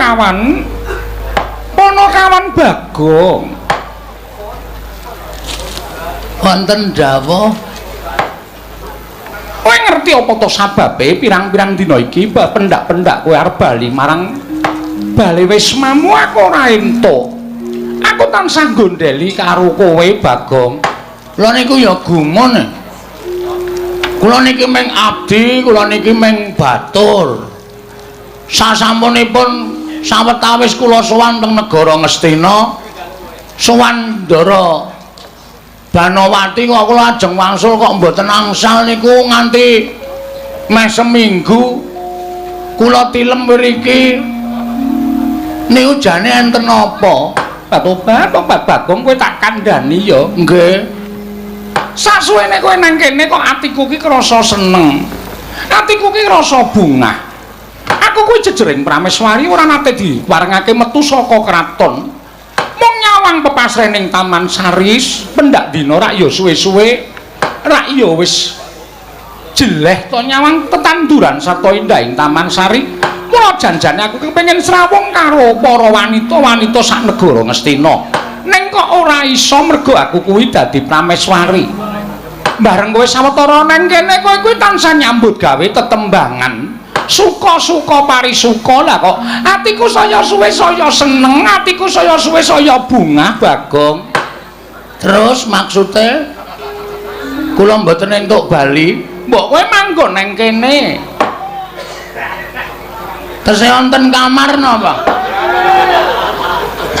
Ponokawan. Ponokawan Bagong. Wonten dawuh. Kowe ngerti apa to sababe pirang-pirang dina iki mbah pendak-pendak kowe arep bali marang bale wismamu aku ora entuk. Aku tansah gondeli karo kowe Bagong. Kula niku ya gumun. Kula niki ming abdi, kula niki ming batur. Sasampunipun sawetawis kula sowan teng negara Ngastina, sowan Ndara Banowati kok kula ajeng wangsul kok mboten angsal niku nganti meh seminggu kula tilem mriki. Niku jane enten apa? Tobat, tobat Bagong, kowe tak kandhani ya. Nggih. Sasuwene kowe nang kene kok atiku ki krasa seneng. Atiku ki krasa bungah. Aku kuwi jejering prameswari ora nate diparengake metu saka kraton. Mung nyawang pepasrening Taman Sari pendak dina rak ya suwe-suwe rak ya wis jeleh to nyawang tetanduran sarta indahing Taman Sari. Mula janjane aku kepengin srawung karo para wanita-wanita sak negara Ngastina. Ning kok ora iso mergo aku kuwi dadi prameswari. Bareng kowe sawetara nang kene kowe kuwi tansah nyambut gawe tetembangan. Suka-suka parisuka lah kok atiku saya suwe saya seneng, atiku saya suwe saya bungah Bagong. Terus maksude kula mboten entuk bali, mbok kowe manggon nang kene. Tesih wonten kamar napa?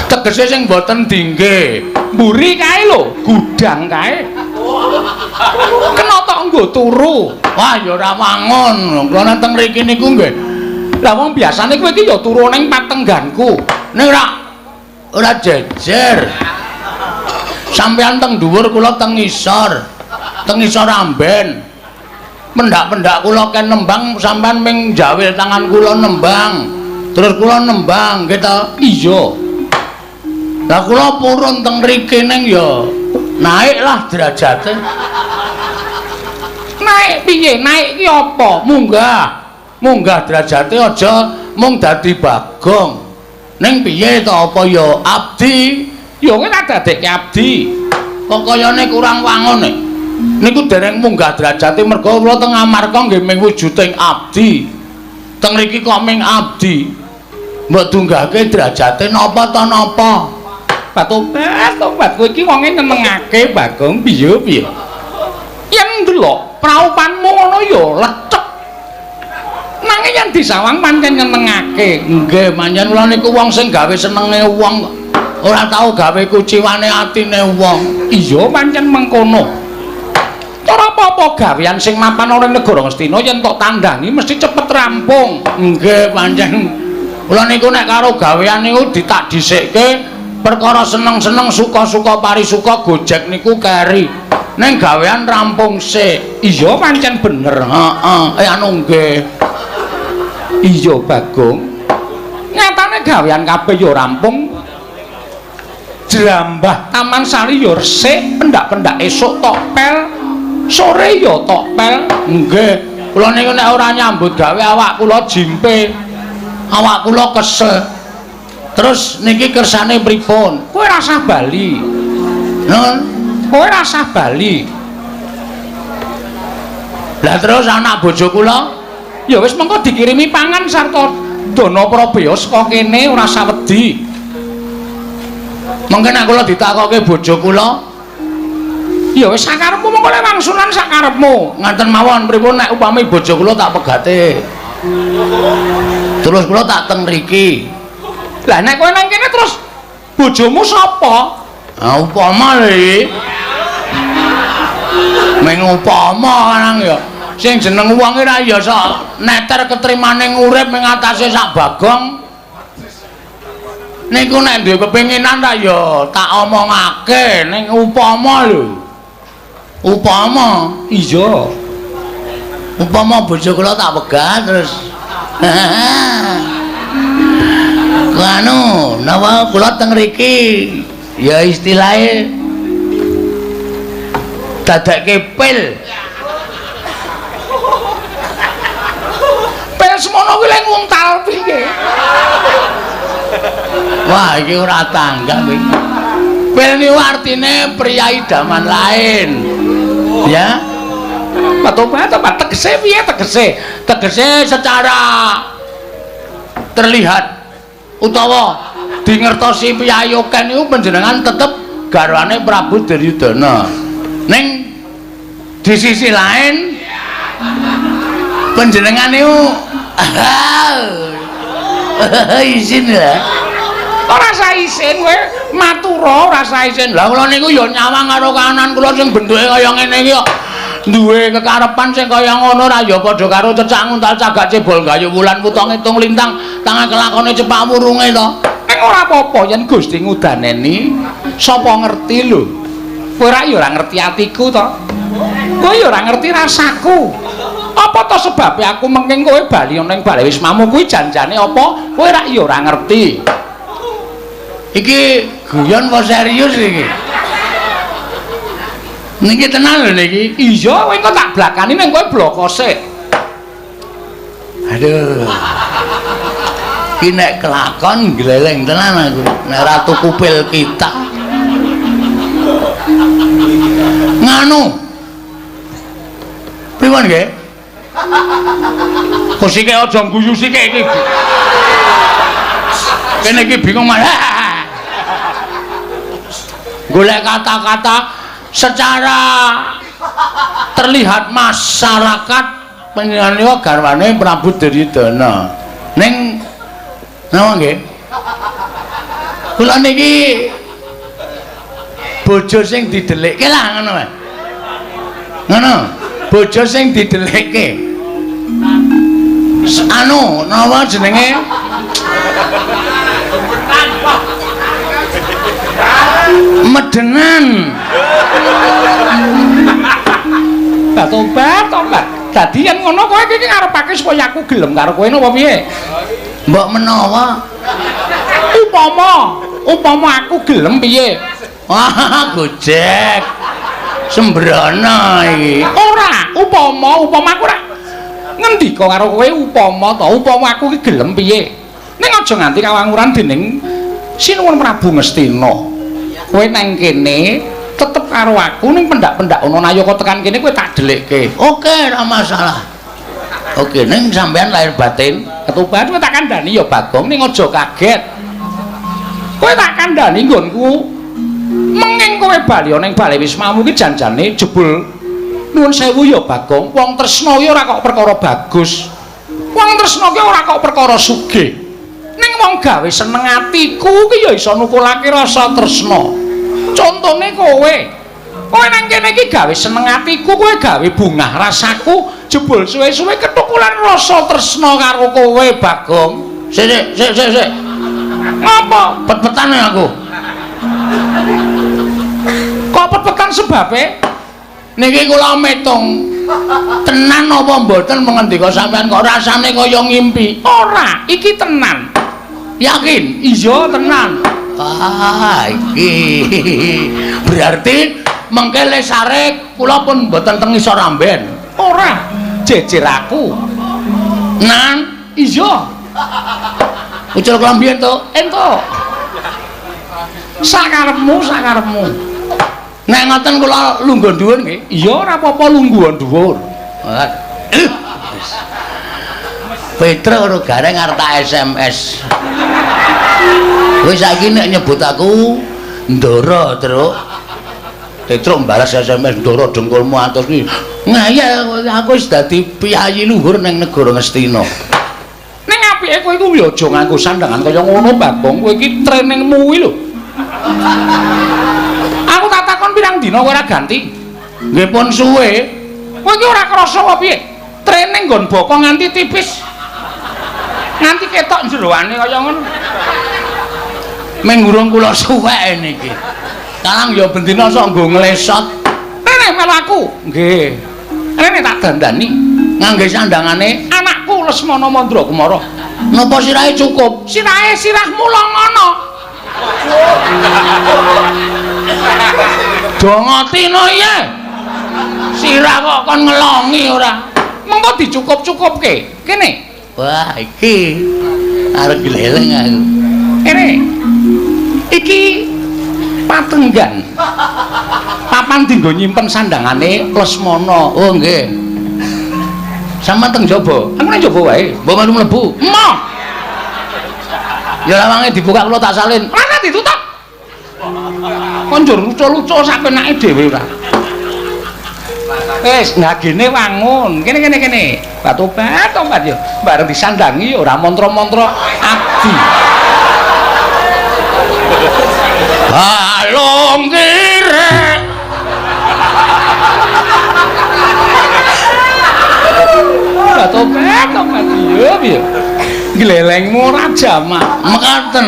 Tegese sing mboten dingge. Mburi kae lho, gudang kae. Kena tok nggo turu. Wah, ya ora wangun. Kula nang mriki niku nggih. Lah wong biasane kowe iki ya turu ning patengganku. Ning ora jejer. Sampeyan teng dhuwur, kula teng ngisor. Teng ngisor amben. Pendak-pendak kula ken nembang, sampeyan ming jawil tangan kula nembang. Terus kula nembang, nggih ta? Iya. Lah kula purun teng mriki ning ya naik lah derajate. Naik piye? Naik ki apa? Munggah. Munggah derajate aja mung dadi Bagong. Ning piye to apa ya abdi? Ya kowe tak dadekke abdi. Kok kayane kurang wangun e. Niku dereng munggah derajate mergo kula teng Amarka nggih ming wujuding abdi. Teng mriki kok ming abdi. Mbok dunggahke derajate napa ta napa? Tobat, tobat kowe iki wonge nyenengake Bagong piye piye. Yen ndelok praupanmu ngono ya lecek. Nanging yen disawang pancen nyenengake. Nggih, pancen kula niku wong sing gawe senenge wong. Ora tau gawe kuciwane atine wong. Iya pancen mengkono. Ora apa-apa gawean sing mapan ana ning negara Ngastina yen tok tandhangi mesti cepet rampung. Nggih, pancen kula niku nek karo gawean niku ditak dhisikke perkara seneng-seneng suka-suka parisuka gojek niku keri. Ning gawean rampung sik. Iya pancen bener. Heeh. Anu nggih. Iya Bagong. Nyatane gawean kabeh ya rampung. Jrambah Taman Sari ya resik, pendak-pendak esuk tok pel, sore ya tok pel. Nggih. Kula niku nek ora nyambut gawe awak kula jimpe. Awak kula kesel. Terus niki kersane pripun? Kowe rasah bali. Nun, kowe rasah bali. Lah terus anak bojo kula? Ya wis mengko dikirimi pangan sarta dana prabeya saka kene ora usah wedi. Mengke nek kula ditakoke bojo kula, ya wis sakarepmu mengko le wangsulan sakarepmu. Ngaten mawon pripun nek upami bojo kula tak pegate. Terus kula tak teng mriki. Lah nek kowe nang kene terus bojomu sapa? Ah upama lho iki. Meng upama nang ya. Sing jeneng wong ora ya sok neter ketrimane urip ing atase sak Bagong. Niku nek duwe kepinginan ta ya tak omongake ning upama lho. Upama iya. Upama bojo kula tak pegat terus. Anu, napa kula teng mriki ya istilahe dadekke pil. Pil semono kuwi lek nguntal piye? Wah, iki ora tanggap iki. Pil niku artine pria idaman lain. Ya. Tobat, tegese piye tegese? Tegese secara terlihat utawa dingertosi piyayi oken niku panjenengan tetep garwane Prabu Duryudana. Ning di sisi lain panjenengan niku isin ya. Ora usah isin kowe matura, ora usah isin. Lah kula niku ya nyawang karo kanan kula sing bentuke kaya ngene iki kok duwe kekarepan sing kaya ngono ora ya padha karo cecak nguntal cagak cebol gayu wulan wuta ngitung lintang tangan kelakone cepak wurunge to. Ning ora apa-apa yen Gusti ngudaneni, sapa ngerti lho. Kowe ora ya ora ngerti atiku to. Kowe ya ora ngerti rasaku. Apa to sebabe aku mengking kowe bali ning bale wismamu kuwi janjane apa? Kowe ora ya ora ngerti. Iki guyon apa serius iki? Niki tenan lho niki. Iya, kowe engko tak blakani ning kowe bloko sik. Aduh. Iki nek kelakon gleleng tenan aku. Nek ora tuku pil kita. Nganu. Pripun nggih? Kok sike aja guyu sike iki. Kene iki bingung malah. Golek kata-kata secara terlihat masyarakat panjenengan niku garwane Prabu Duryudana. Ning napa nggih? Kula niki bojo sing didelikke lah ngono wae. Ngono, bojo sing didelikke. Anu, napa jenenge? Medenan. Tobat, tobat. Dadi yen ngono kowe iki ngarepake supaya aku gelem karo kowe napa piye? Mbok menawa upama aku gelem piye? Wah, gojek. Sembrono iki. Ora, upama aku ora ngendika karo kowe upama to, upama aku iki gelem piye? Ning aja nganti kawanguran dening Sinuwun Prabu Ngastina. Kowe nang kene tetep karo aku ning pendak-pendak ana nayaka tekan kene kowe tak delikke. Oke, ora masalah. Oke, ning sampean lahir batin, ketuban kowe tak kandhani ya Bagong, ning aja kaget. Kowe tak kandhani nggonku menging kowe bali ning bale wismamu ki janjane jebul nuwun sewu ya Bagong, wong tresna ki ora kok perkara bagus. Wong tresna ki ora kok perkara sugih. Ning wong gawe seneng atiku ki ya iso nukulake rasa tresna. Contone kowe. Kowe nang kene iki gawe seneng atiku, kowe gawe bungah rasaku, jebul suwe-suwe ketukulan rasa tresna karo kowe Bagong. Sik sik sik sik. Ngapa? Pet-petan aku. Kok pet-petan sebabe? Niki kula metung. Tenan apa mboten mengendika sampean kok rasane kaya ngimpi? Ora, iki tenan. Yakin? Iya, tenan. Ah, iki. Berarti mengke lesare kula pun mboten teng ngisor amben. Ora, jejer aku. Nan, iya. Ucul klambi entuk? Entuk. Sakarepmu, sakarepmu. Nek ngoten kula lungguh dhuwur nggih. Iya, ora apa-apa lungguh dhuwur. Petro karo Gareng arep tak SMS. Wis saiki nek nyebut aku Ndara, Truk. Petruk mbalas SMS Ndara dengkulmu atus kuwi. Ngayal aku wis dadi piyayi luhur ning negara Ngastina. Ning apike kowe iku ya aja nganggo sandangan kaya ngono, Bagong. Kowe iki trainingmu kuwi lho. Aku tak takon pirang dina kowe ora ganti. Nggih pun suwe. Kowe iki ora krasa apa piye? Training nggon bokong nganti tipis. Nganti ketok jeroane kaya ngono. Ming urung kula suwek niki. Kalang ya bendina sok nggo nglesot. Rene melu aku. Nggih. Rene tak dandani ngangge sandangane anakku Lesmana Mandra Kumara. Napa sirahe cukup? Sirahe sirahmu longono. Do ngerti no iya. Sirah kok kon ngelongi ora. Mengko dicukup-cukupke. Kene. Wah, iki arep gleleng aku. Kene. Iki patenggan. Papan dienggo nyimpen sandangane Lesmana. Oh nggih. Sampeyan teng jaba? Aku nang jaba wae. Mbok melu mlebu. Emoh. Ya lawange dibuka kula tak salin. Ora ditutup. Kon njur lucu-lucu sak penake dhewe ora. Wis ngagene wangun. Kene kene kene. Batobat ya. Bareng disandangi ora mantra-mantra abdi. Balung kirek. Batobat ya piye. Glelengmu ora jamak. Mekaten.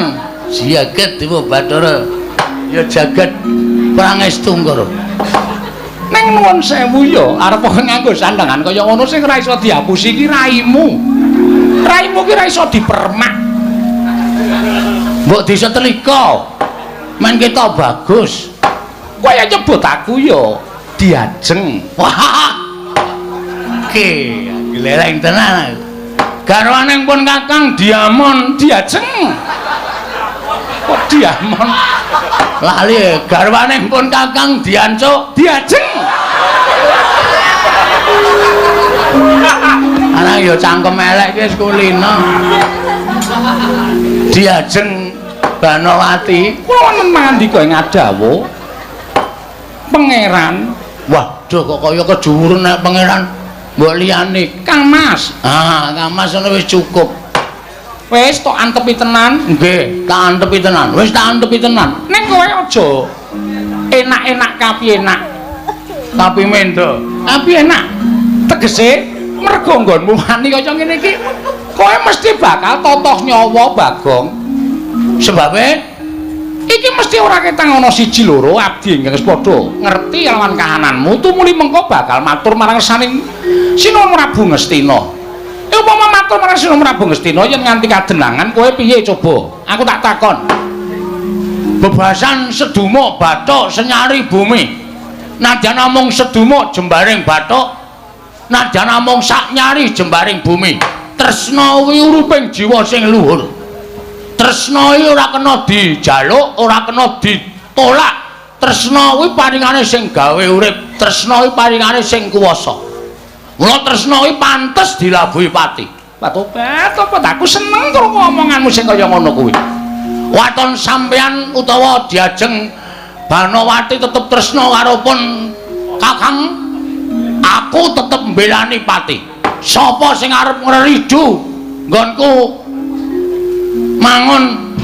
Jagat Dewa Bathara. Ya jagat Prangestu Ngara. Ning nuwun sewu ya, arep nganggo sandangan kaya ngono sing ora iso dihapusi iki raimu. Raimu ki ora iso dipermak. Mbok disetrika. Men ketok bagus. Kowe nyebut aku ya Diajeng. Wah. Oke, gleleng tenan. Garwane pun Kakang Diamon Diajeng. Kok Diamon? Lali garwane pun Kakang Diancuk Diajeng. Anak ya cangkem elek ki wis kulino. Diajeng Banowati. Kula wonten mangandika ing adawu Pangeran. Waduh kok kaya kejuwuren nek pangeran mbok liyane. Kang Mas. Ah, Kang Mas ngono wis cukup. Wis tok antepi tenan. Nggih, tak antepi tenan. Wis tak antepi tenan. Ning kowe aja enak-enak kapi enak. Kapi mendo. Kapi enak. Tegese mergo nggonmu wani kaya ngene iki, kowe mesti bakal totoh nyawa Bagong. Sebabe iki mesti ora ketang ana siji loro abdi ingkang wis padha ngerti lawan kahananmu tumuli mengko bakal matur marang saning Sinuwun Prabu Ngastina. Upama matur marang Sinuwun Prabu Ngastina yen nganti kadenangan kowe piye coba? Aku tak takon. Bebasan sedumuk bathuk senyari bumi. Nadyan namung sedumuk jembaring bathuk, nadyan namung sak nyari jembaring bumi. Tresna kuwi uruping jiwa sing luhur. Tresna iki ora kena dijaluk, ora kena ditolak. Tresna kuwi paringane sing gawe urip, tresna kuwi paringane sing kuwasa. Mula tresna kuwi pantes dilabuhi pati. Batobat, aku seneng krungu omonganmu sing kaya ngono kuwi. Waton sampeyan utawa Diajeng Banowati tetep tresna karo pun Kakang, aku tetep mbelani pati. Sapa sing arep ngreridu nggonku mangun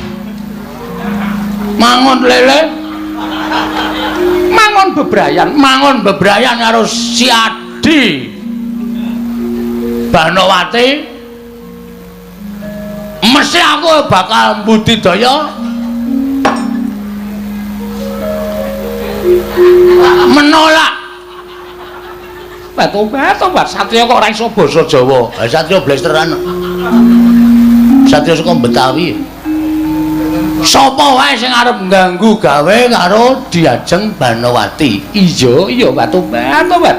mangun lele, mangun bebrayan, mangun bebrayan karo si Adi Banowati, mesti aku bakal mbudidaya menolak. Batobat satria kok ora iso basa Jawa. Satria blesteran. Satria saka Betawi. Sapa wae sing arep ngganggu gawe karo Diajeng Banowati? Iya, iya Batobat.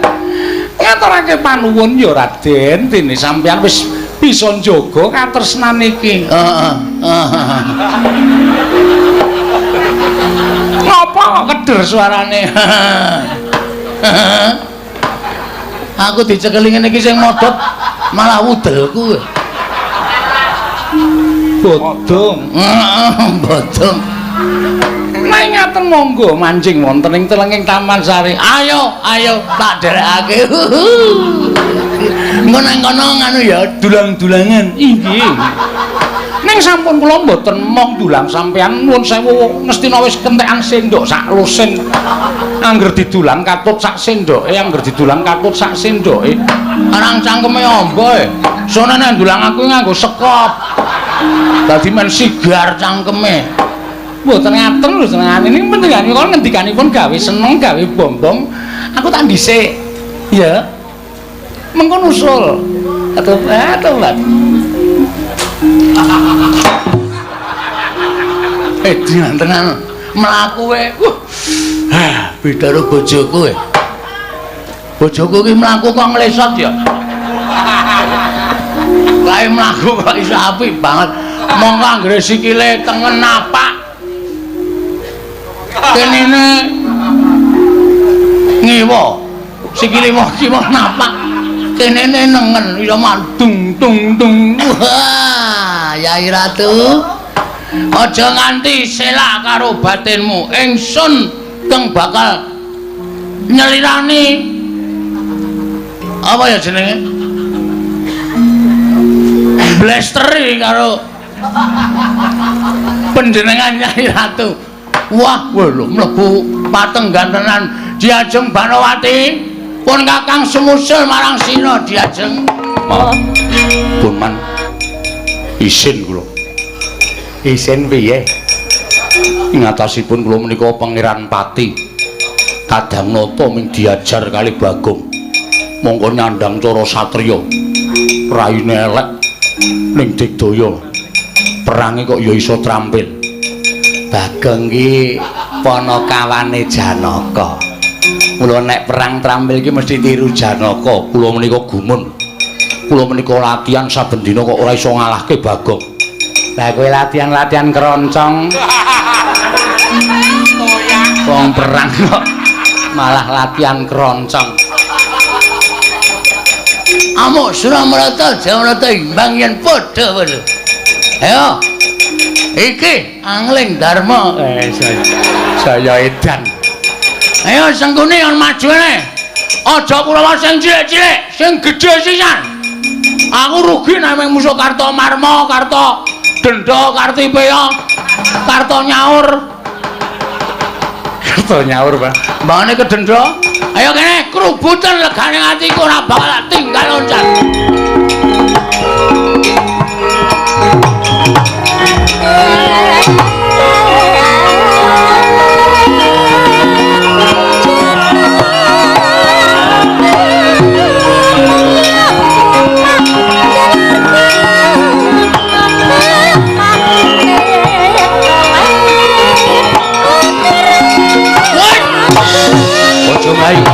Ngaturake panuwun ya Raden, dene sampeyan wis bisa njaga katresnan iki. Heeh. Ngapa kok keder suarane? Aku dicekeli ngene iki sing modot malah wudelku. Bodong. Bodong. Nek ngaten monggo manjing wonten ing telenging Taman Sari. Ayo, ayo tak derekake. Engko nang kono nganu ya dulang-dulangan. Inggih. Ning sampun kula mboten mong dulang sampean, nuwun sewu Ngastina wis kentekan sendok sak lusin. Angger didulang katut sak sendoke, angger didulang katut sak sendoke. Arang cangkeme amba e. Sone nek ndulang aku nganggo sekop. Dadi men sigar cangkeme. Mboten ngaten lho senengane. Ning panjenengan ngendikanipun gawe seneng, gawe bombong. Aku tak dhisik. Ya. Mengko nusul. Atuh-atuh. Dinan tenan mlaku e. Beda karo bojoku e. Bojoku ki mlaku kok nglesot ya. Kae mlaku kok iso apik banget. Mongko anggere sikile tengen napak. Kenene ngiwa. Sikile kiwa napak. Kenene nengen iso mandung tung tung. Wah, Yai Ratu. Aja nganti selak karo batinmu. Ingsun kang bakal nyelirani apa ya jenenge? Blesteri karo panjenengan Yai Ratu. Wah, lho mlebu patenggan tenan. Diajeng Banowati pun Kakang sumusul marang Sina diajeng. Maaf. Pun man isin kula. Isin piye? Ing atasipun kula menika Pangeran Pati. Kadang nata ming diajar kali Bagong. Mongko nyandang cara satriya. Raine elek ning digdaya. Perange kok ya iso trampil. Bagong ki panakawane Janaka. Mula nek perang trampil ki mesti tiru Janaka. Kula menika gumun. Kula menika latihan saben dina kok ora iso ngalahke Bagong. Lah kowe latihan-latihan keroncong. Wong perang kok malah latihan keroncong. Amuk Suramrata Jamarata imbang yen padha padha. Ayo. Iki Angling Darma. Saya edan. Ayo Sengkuni on maju ne. Aja kulawa sing cilik-cilik, sing gedhe sisan. Aku rugi nek mung musuh Kartomarma, Karto Denda, Kartipeya, Karto Nyaur. Karto Nyaur, Pak. Mbangane kedenda. Ayo kene krubutan legane atiku ora bakal tinggal loncat. Ojo mlayu.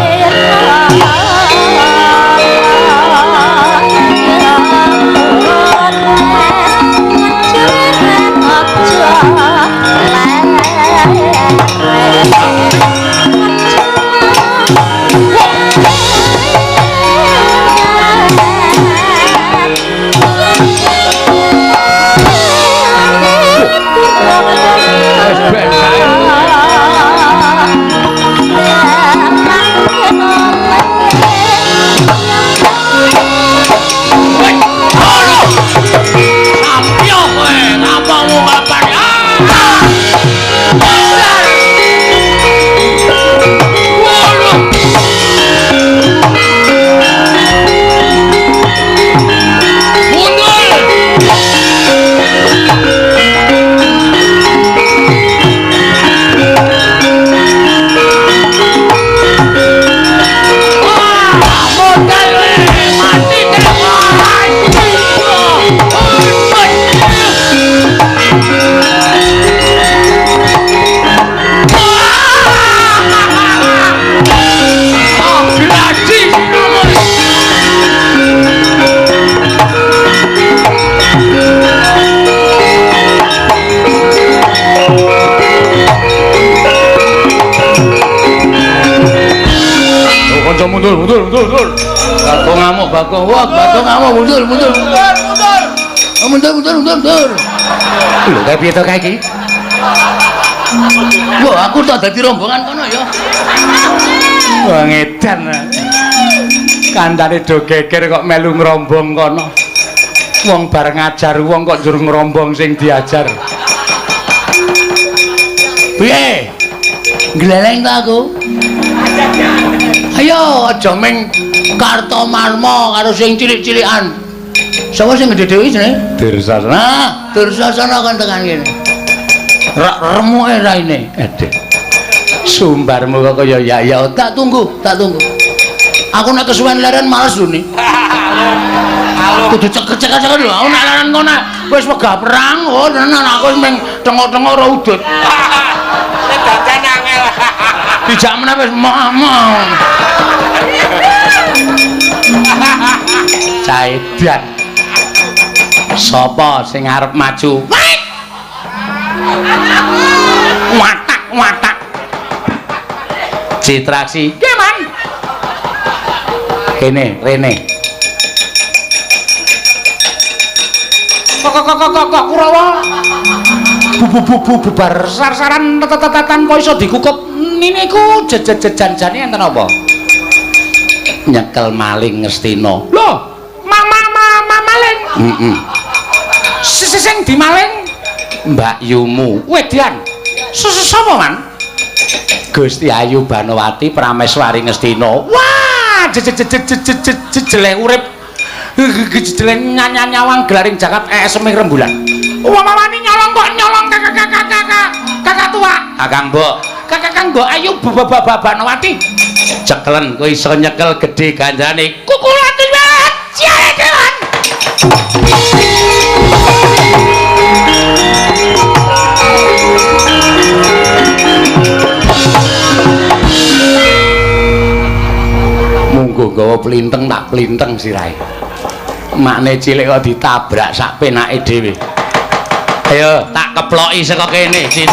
Mundur, mundur, mundur, mundur. Bagong ngamuk, Bagong. Wah, Bagong ngamuk, mundur, mundur. Mundur, mundur. Mundur, mundur, mundur, mundur. Lho, kae piye to kae iki? Wah, aku tak dadi rombongan kono ya. Wah, ngedan. Kandhane do geger kok melu ngrombong kono. Wong bar ngajar wong kok njur ngrombong sing diajar. Piye? Gleleng ta aku? Ayo aja ming Kartomarma karo sing cilik-cilikan. Sapa sing gedhe dhewe jenenge? Dursasana. Nah, Dursasana kon tekan kene. Rak remuke raine. Aduh. Sumbarmu kok kaya ya ya. Tak tunggu, tak tunggu. Aku nek kesuwen leren males lho ni. Kudu ceket-ceket lho. Aku nek leren kono wis wegah perang, oh tenan aku ming tengok-tengok ora udut. Dadan angel. Dijak meneh wis moh-moh. Caedan. Sapa sing arep maju? Watak, watak. Citraksi. Nggih, Man. Kene, rene. Kok kok kok kok kok Kurawa. Bu bubar sar-saran tetetetan kok iso dikukup niku jejejanjane enten apa? Nyekel maling Ngastina. Lho, mama maling. Heeh. Sing dimaling Mbak Yumu. Wedan. Sapa, Man? Gusti Ayu Banowati Prameswari Ngastina. Wah, jejeleh urip. Jejeleh nyawang gelaring jagat eseme rembulan. Wah, wani nyolong kok nyolong kakak tua. Kakang Mbok. Kakang Mbok Ayu Banowati. Cekelen kowe iso nyekel gedhe ganjarane. Kukulan banget. Ciae dewan. Munggo gawa plinteng tak plinteng sirahe. Makne cilik kok ditabrak sak penake dhewe. Ayo tak keploki saka kene, Cit.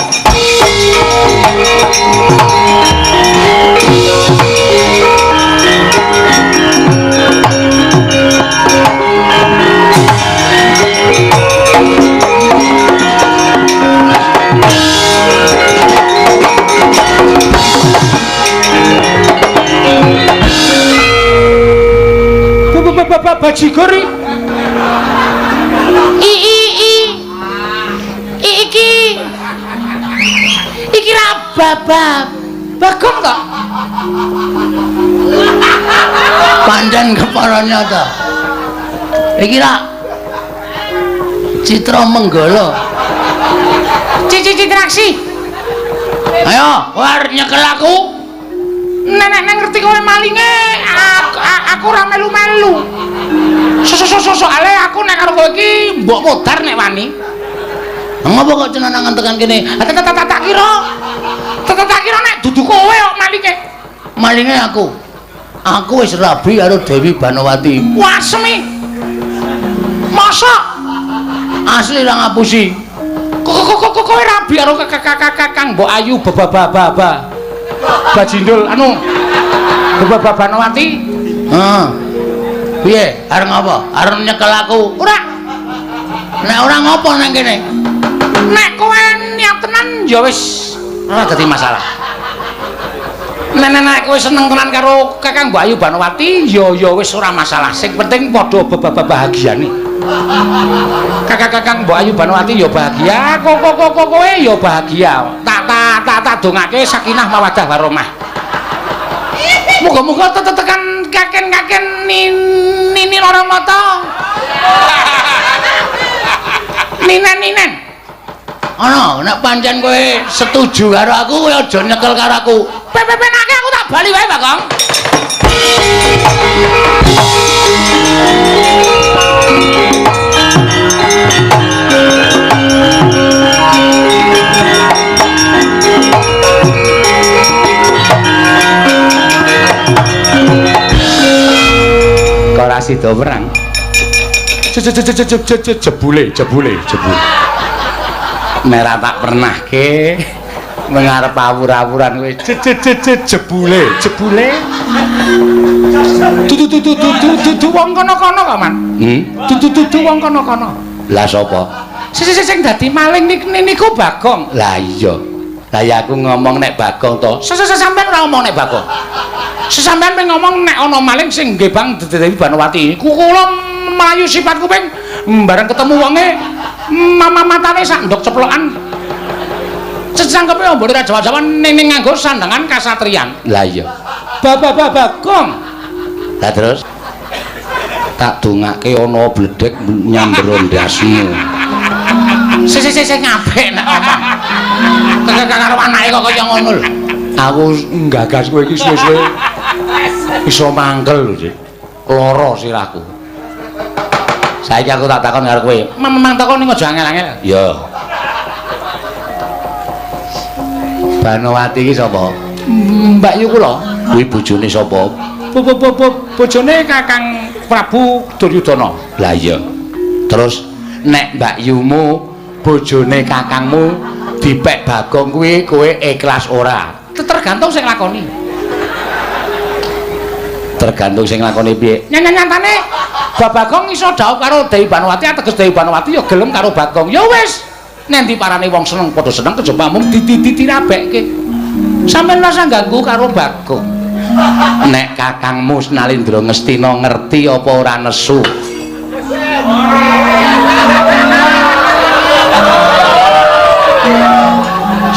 Bajigur iki iki ra babab Bagong to pancen kepara nyata iki ra Citra Menggala Citraksi ayo war nyekel aku nek ngerti kowe malinge aku ora melu-melu soale aku nek karo kowe iki mbok modar nek wani. Ngopo kok cenanangan tekan kene? Tak kira. Tak kira nek dudu kowe kok malinge. Malinge aku. Aku wis rabi karo Dewi Banowati. Wasemi. Mosok asli ra ngapusi. Kok kowe rabi karo Kakang Mbok Ayu baba. Bajindul anu Baba Banowati. Heeh. Piye? Arep ngopo? Arep nyekel aku? Ora. Nek ora ngopo nang kene? Nek kowe niat tenan ya wis ora dadi masalah. Nek nek kowe seneng tenan karo Kakang Mbok Ayu Banowati ya ya wis ora masalah. Sing penting padha bahagiane. Kakang Mbok Ayu Banowati ya bahagia, kowe ya bahagia. Tak dongake sakinah mawaddah warahmah. Muga-muga tetekan kaken-kaken nini lorong mata. Ninen-ninen. Ana, nek pancen kowe setuju karo aku, kowe aja nyekel karo aku. Pepenake aku tak bali wae, Bagong. Ora sida perang. Jebule. Merah tak pernahke mengarep awur-awuran kowe. Jebule. Dudu wong kono-kono kok, Man. Dudu wong kono-kono. Lah sapa? Sing dadi maling niku Bagong. Lah iya. Lah ya aku ngomong nek Bagong to. Sampeyan ora ngomong nek Bagong. Sesampeyan ping ngomong nek ana maling sing nggih Bang Dewi Banowati. Kula mlayu sifat kuping bareng ketemu wonge mama matane sak ndok ceplokan. Cecangkepe ombone ra jawa-jawa ning nganggo sandangan kasatriyan. Lah iya. Bagong. Lah terus tak dongake ana bledek nyamber ndasmu. Sing apik nek ngomong. Karo anake kok kaya ngono lho. Aku nggagas kowe iki suwe-suwe iso mangkel lho, Dik. Lara sirahku. Saiki aku tak takon karo kowe. Memang takon ning aja angel-angel. Ya. Banowati iki sapa? Mbak Yu kula. Kuwi bojone sapa? Bojone Kakang Prabu Duryudana. Lah iya. Terus nek Mbak Yumu bojone kakangmu dipek Bagong kuwi kowe ikhlas ora? Tergantung sing lakoni. Tergantung sing nglakoni piye. Nyatane Bagong iso dhaup karo Dewi Banowati, ateges Dewi Banowati ya gelem karo Bagong. Ya wis, nendi parane wong seneng padha seneng kejaba mung dititirabekke. Sampeyan rasa ganggu karo Bagong. Nek kakangmu Nalindra Ngastina ngerti apa ora nesu?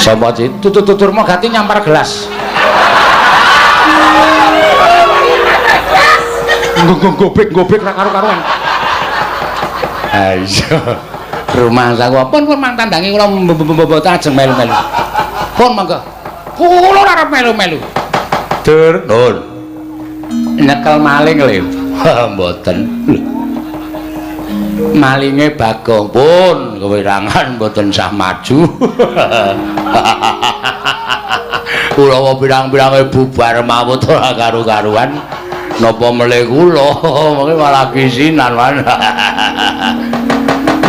Sapa sih? Tutur-tutur Mogati nyampar gelas. Gobek-gobek ra karo-karuan. Ha iya. Rumangsaku pun pun mang tandangi kula mboten ajeng melu-melu. Pun monggo. Kula ora arep melu-melu. Dur, nun. Nyekel maling lho. Mboten. Malinge Bagong pun kewirangan mboten sah maju. Kula pirang-pirange bubar mawut ora karu-karuan. Napa melih kula mengke malah kisinan man.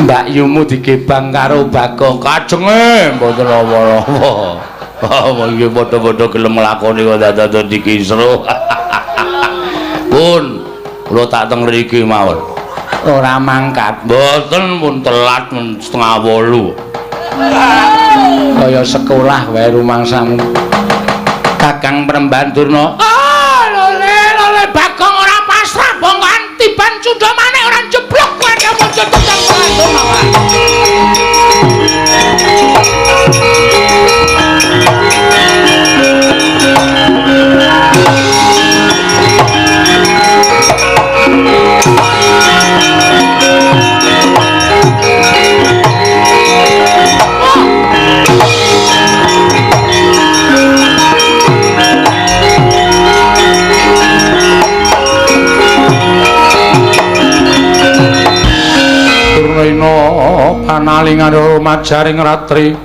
Mbak Yumu digebang karo Bagong kajenge mboten napa-napa. Mengke padha-padha gelem nglakoni kok dadak dikisruh. Pun kula tak teng mriki mawon. Ora mangkat. Mboten pun telat mun 7:30. Kaya sekolah wae rumangsamu. Kakang Premban Durna. Ah, lole lole Bagong ora pasrah bongkoan tiban cundha manik ora jeblok kowe muncul Kakang Premban Durna. Durna panalingan majaring ratri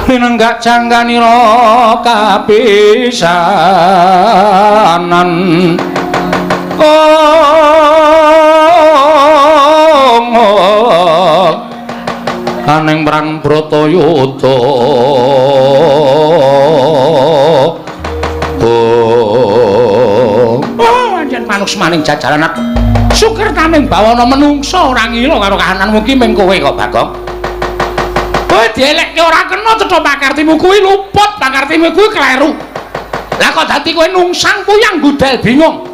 linenggak jangganira kapisanan. Oh, aning perang Bratayuda. Oh, anjen manuksmaning jajaran sukertaning bawana menungsa ora ngila karo kahananmu ki ming kowe kok Bagong. Kowe dielekke ora kena cetha pakartimu kuwi luput, pakartimu kuwi kleru. Lah kok dadi kowe nungsang puyang budal bingung.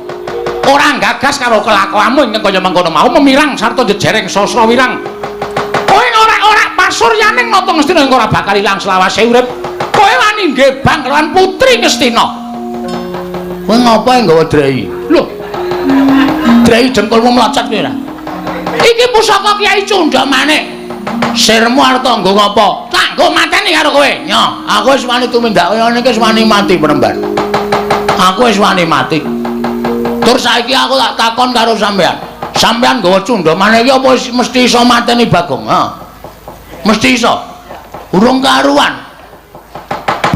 Ora gagas karo kelakuanmu ingkang kaya mengkono mau memirang sarta jejereng sasra wirang. Kowe ora-ora pasuryaning nata Ngastina ing ora bakal ilang selawase urip. Kowe wani ngebang kelawan putri Ngastina. Kowe ngopo nggawa drei? Lho. Drei dengkulmu mlocot kowe ora? Iki pusaka Kyai Cundha Manik. Sirmu arep nggo ngopo? Tak nggo mateni karo kowe. Nyo, aku wis wani tumindak kaya ngene iki wis wani mati Premban. Aku wis wani mati. Tur saiki aku tak takon karo sampean. Sampean nggawa Cundha Manik iki apa mesti iso mateni Bagong? Ha. Mesti iso. Urung karuan.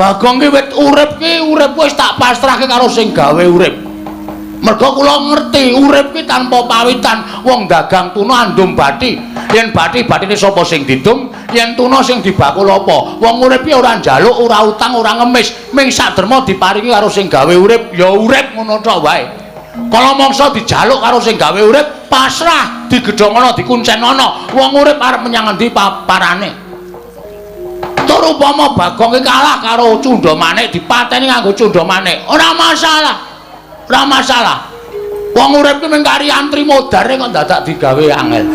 Bagong ki wit urip ki urip wis tak pasrahke karo sing gawe urip. Mergo kula ngerti urip ki tanpa pawitan, wong dagang tuna andum bathi. Yen bathi bathine sapa sing didum, yen tuna sing dibakul apa? Wong urip ki ora njaluk, ora utang, ora ngemis, ming saderma diparingi karo sing gawe urip, ya urip ngono tok wae. Kala mangsa dijaluk karo sing gawe urip, pasrah, digedhongono, dikuncenono. Wong urip arep menyang endi paparane? Tur upama Bagong ki kalah karo Cundha Manik, dipateni nganggo Cundha Manik, ora masalah. Ora masalah. Wong urip ki mung kari antri modare kok dadak digawe angel.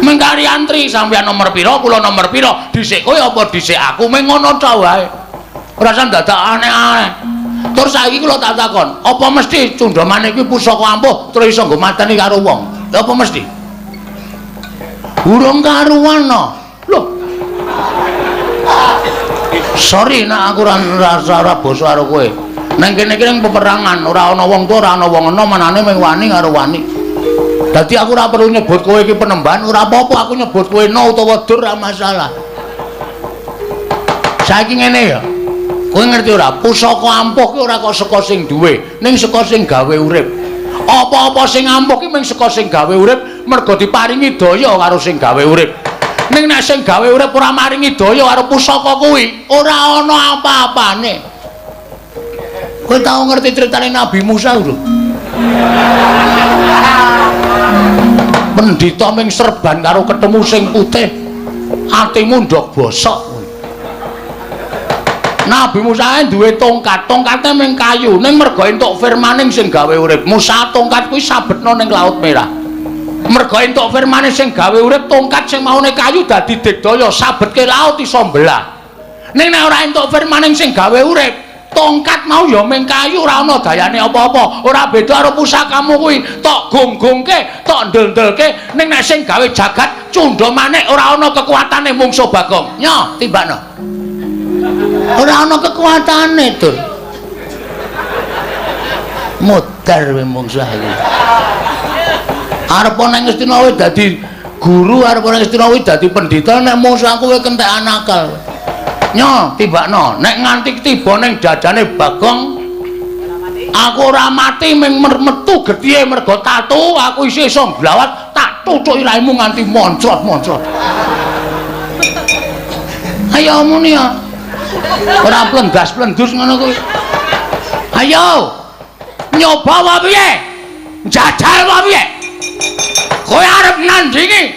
Mung kari antri sampeyan nomor pira, kula nomor pira, dhisik kowe apa dhisik aku, mung ngono tok wae. Ora usah dadak aneh-aneh. Terus saiki kula tak takon, apa mesti Cundha Manik kuwi pusaka ampuh terus iso nggo mateni karo wong? Lha apa mesti? Urung karuan no. Lho. Sorry nek aku ora ora basa karo kowe. Nang kene iki ning peperangan ora ana wong tuwa, ora ana wong enom, anane mung wani karo wani. Dadi aku ora perlu nyebut kowe iki penemban, ora apa-apa aku nyebut kowe no utawa dur ora masalah. Saiki ngene ya. Kowe ngerti ora? Pusaka ampuh ki ora kok saka sing duwe, ning saka sing gawe urip. Apa-apa sing ampuh ki mung saka sing gawe urip, mergo diparingi daya karo sing gawe urip. Ning nek sing gawe urip ora maringi daya karo pusaka kuwi, ora ana apa-apane. Kowe tau ngerti critane Nabi Musa lho? Pendhita ming serban karo ketemu sing putih, atimu ndok bosok. Nabi Musa duwe tongkat, tongkate ming kayu, ning merga entuk firmaning sing gawe urip. Musa tongkat kuwi sabetno ning Laut Merah. Merga entuk firmane sing gawe urip, tongkat sing maune kayu dadi digdaya, sabetke laut iso mbelah. Ning nek ora entuk firmaning sing gawe urip, tongkat mau ya ming kayu, ora ana dayane apa-apa. Ora beda karo pusakamu kuwi, tok gonggongke, tok ndel-ndelke, ning nek sing gawe jagat cundha manik ora ana kekuatane mungsuh Bagong. Nyo, timbakno. Ora ana kekuatane, Dur. Modar kowe mungsuh iki. Arep nang Ngastina kowe dadi guru, arep nang Ngastina kowe dadi pendhita, nek mungsuh aku kowe kentekan akal. Nyo, tibakno. Nek nganti tiba ning dadane Bagong, aku ora mati ming metu getihe merga tatu, aku isih iso nglawat, tak tutuki raimu nganti moncrot-moncrot. Ayo muni ya. Ora plendas-plendus ngono kuwi. Ayo. Nyoba wae piye? Njajal wae piye? Kowe arep nandingi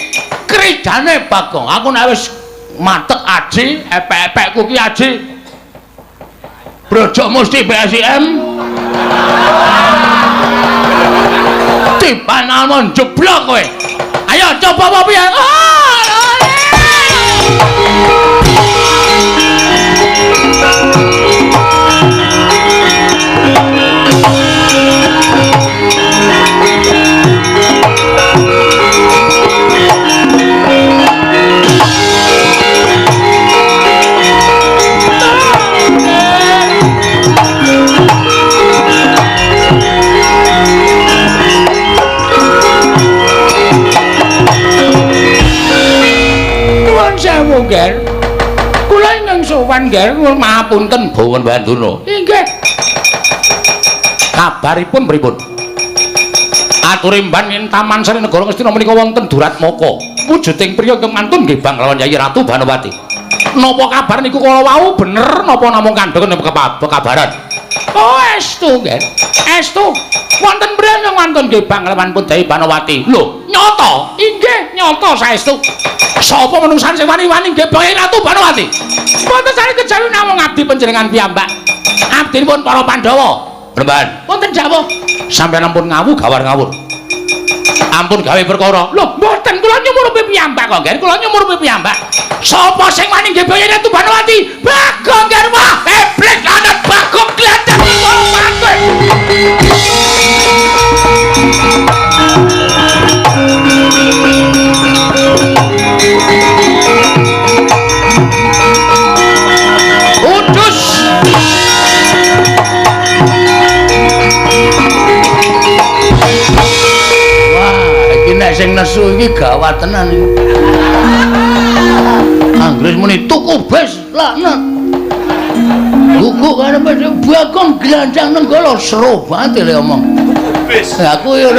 kridane Bagong. Aku nek wis matek aji, epek-epekku ki aji. Brojok mesti PSIM. Tiban almon jeblok kowe. Ayo coba apa piye? Nuwun sewu, Ger. Kula ingkang sowan, Ger, mahapunten Bawan Banduna. Inggih. Kabaripun pripun? Aturimban ing Taman Sari Negara Ngastina menika wonten Duratmaka. Wujuding priya ingkang mantun nggih banglawan Yayi Ratu Banowati. Napa kabar niku kala wau bener napa namung kandhane pekabaran? Oh, estu, Ger. Estu. Wonten priya ingkang mantun nggih banglawan Putri Banowati. Lho, nyata? Inggih, nyata saestu. Sapa menungsan sing wani-wani nggih Yayi Ratu Banowati? Mboten sare kejawi namung abdi panjenengan piyambak. Abdinipun para Pandhawa. Remban. Wonten dawuh. Sampeyan ampun ngawu gawar ngawur. Ampun gawe perkara. Lho, mboten kula nyumurupi piyambak kok, Nger. Kula nyumurupi piyambak. Sapa sing wani nggih Yayi Ratu Banowati? Bagong, Nger. Wah, iblis lanat Bagong glandhak mati. Udus. Wah, iki nek sing nesu iki gawat tenan iki. Anggris muni tuku bes laknat. Guguk karepe Bagong glandang nenggala seru banget le omong. Bes. Aku ya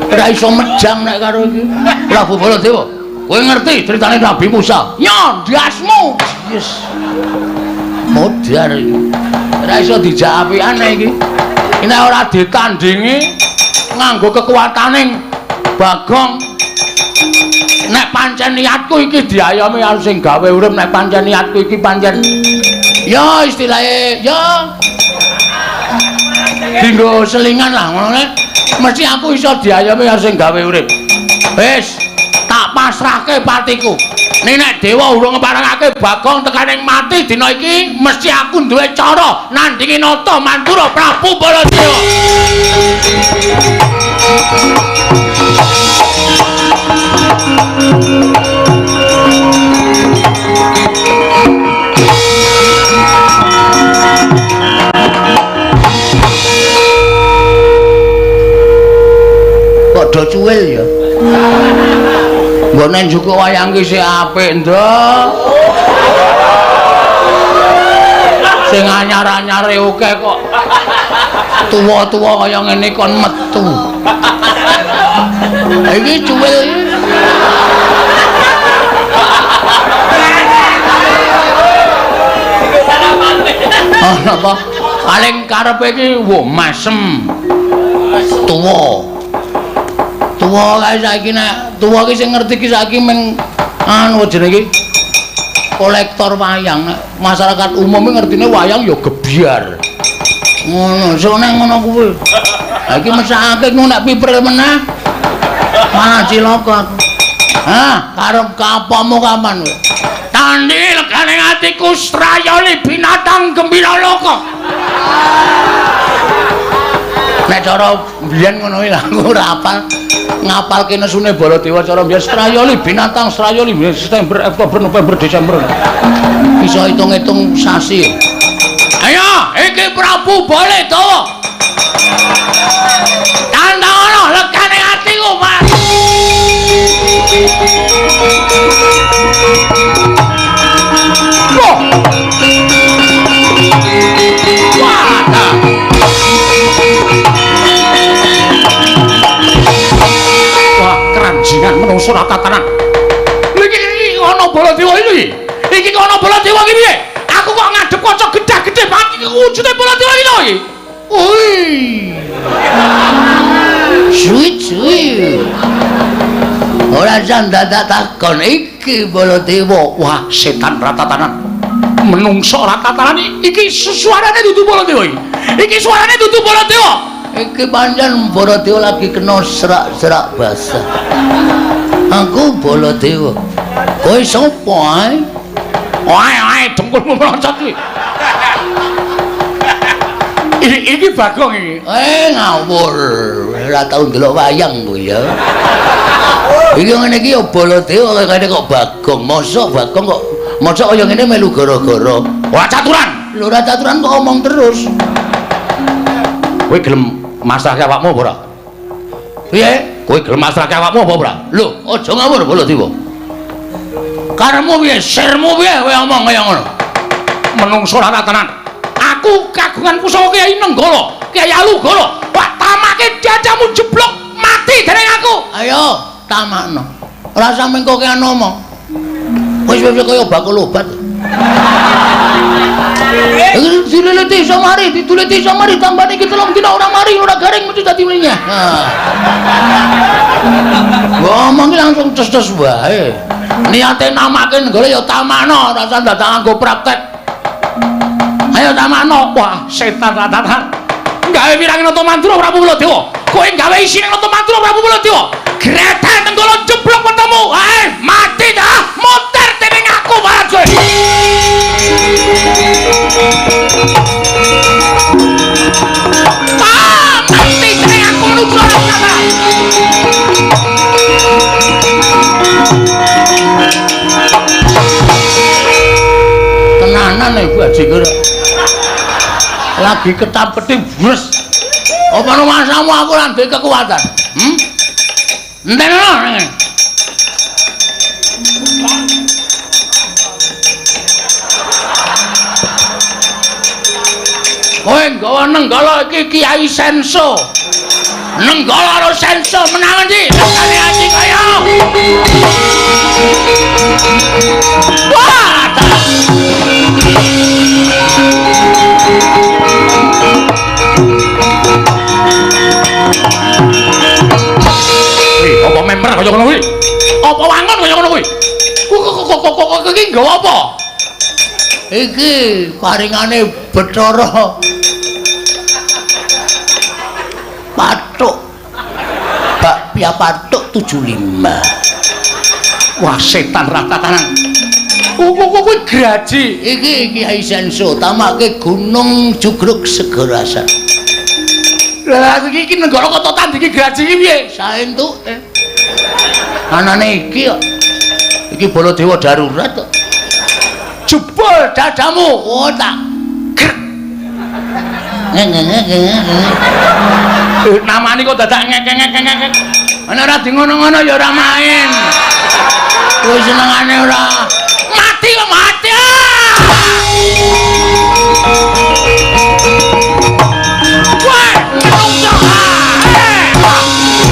ora iso mejang nek karo iki. Prabu Baladewa, kowe ngerti critane Nabi Musa? Nyo, ndasmu. Yes. Modar iki. Ora iso dijak apikane iki. Nek ora ditandingi nganggo kekuatane Bagong. Nek pancen niatku iki diayomi karo sing gawe urip, nek pancen niatku iki pancen ya istilahnya ya dinggo selingan lah ngono nek mesti aku iso diayomi karo sing gawe urip. Wis, tak pasrahke patiku. Ning nek dewa urung ngeparengake Bagong tekaning mati dina iki, mesti aku duwe cara nandingi nata Mandura Prabu Baladewa. Kok do cuwil ya? Nggone njuku wayang ki sik apik, Nduk. Sing anyar-anyare akeh kok. Tuwa-tuwa kaya ngene kon metu. Iki cuwil iki. Oh, napa? Paling karepe iki wo masem. Tuwa. Tuwa kae saiki nek tuwa iki sing ngerti iki saiki meng anu jenenge iki kolektor wayang. Nek masyarakat umum iki ngertine wayang ya gebyar. Ngono, sone ngono kuwi. Ha iki mesakake ngono nek pipril meneh. Malah cilaka aku. Hah, karep kapamu kapan kowe? Tandi legane atiku strayoli binatang gembira loka. Nek cara mbiyen ngono kuwi aku ora hafal. Ngapalke nesune Baladewa cara mbiyen strayoli binatang strayoli September, Oktober, November, Desember. Bisa hitung-hitung sasi. Ayo, iki Prabu Baladewa. Tandang legane atiku, Mas. Wah. Wah, keranjingan menungso ora tatanan. Iki ana Baladewa iki. Iki ana Baladewa iki piye? Aku kok ngadep kaca gedhe-gedhe banget iki wujude Baladewa iki lho iki. Oi. Suwi suwi. Ora jan dadak takon iki Baladewa. Wah, setan ratatanan. Menungso ratatanan iki suarane dudu Baladewa iki. Iki suarane dudu Baladewa. Iki pancen Baladewa lagi kena serak-serak basah. Aku Baladewa. Kowe sapa ae? Oe oe dengkulmu melocot kuwi. Iki Bagong iki. Ngawur. Ora tau ndelok wayang kowe ya. Iki ngene iki ya Baladewa kene kok Bagong. Mosok Bagong kok mosok kaya ngene melu gara-gara. Ora caturan. Lho ora caturan kok omong terus. Kowe gelem masrahke awakmu apa ora? Piye? Kowe gelem masrahke awakmu apa ora? Lho, aja ngawur Baladewa. Karepmu piye? Sirmu piye kowe omong kaya ngono? Menungso ora tenan. Aku kagungan pusaka Kyai Nenggala, Kyai Alugala. Wah, tamake dadamu jeblok mati dening aku. Ayo, tamakno. Ora sampe kokean omong. Wis wis kaya bakul obat. Iki dileleti iso mari, dituleti iso mari, tambane iki 3 dina ora mari, ora garing mesti dadi mlinyah. Nah. Ngomong langsung ces-ces wae. Niate namake Nenggala ya tamakno, ora usah dadak nganggo praktek. Ayo tamakno. Wah, setan ratatan. Gawe wirang Nata Mandura Prabu Baladewa. Kowe gawe isine Nata Mandura Prabu Baladewa. Grethe Nenggala jeblok wetemu. Mati dah, muter dening aku Baladewa. Ah, mati dening aku menungso ratatan. Tenanan ibu Haji Kura. Lagi ketap-ketip bres. Apa rumasamu aku ora duwe kekuatan? Entenono nang. Kowe nggawa Nenggala iki Kyai Senso. Nenggala karo Senso menang endi? Lekane ati kaya. Wah, apa member kaya ngono kuwi? Apa wangun kaya ngono kuwi? Kok iki nggawa apa? Iki paringane Bathara Pathuk. Bakpia Pathuk 75. Wah, setan ratatanan. Kuwi graji. Iki Kyai Senso tamake Gunung Jugruk Segarasan. Lah iki Nenggala kok tandingi graji iki piye? Saentuke. Anane iki kok. Iki Baladewa darurat kok. Jebol dadamu. Oh tak. Namane kok dadak ngek-ngek-ngek. Ana ora di ngono-ngono ya ora main. Kowe senengane ora. Mati kok mati. Wah, menungso.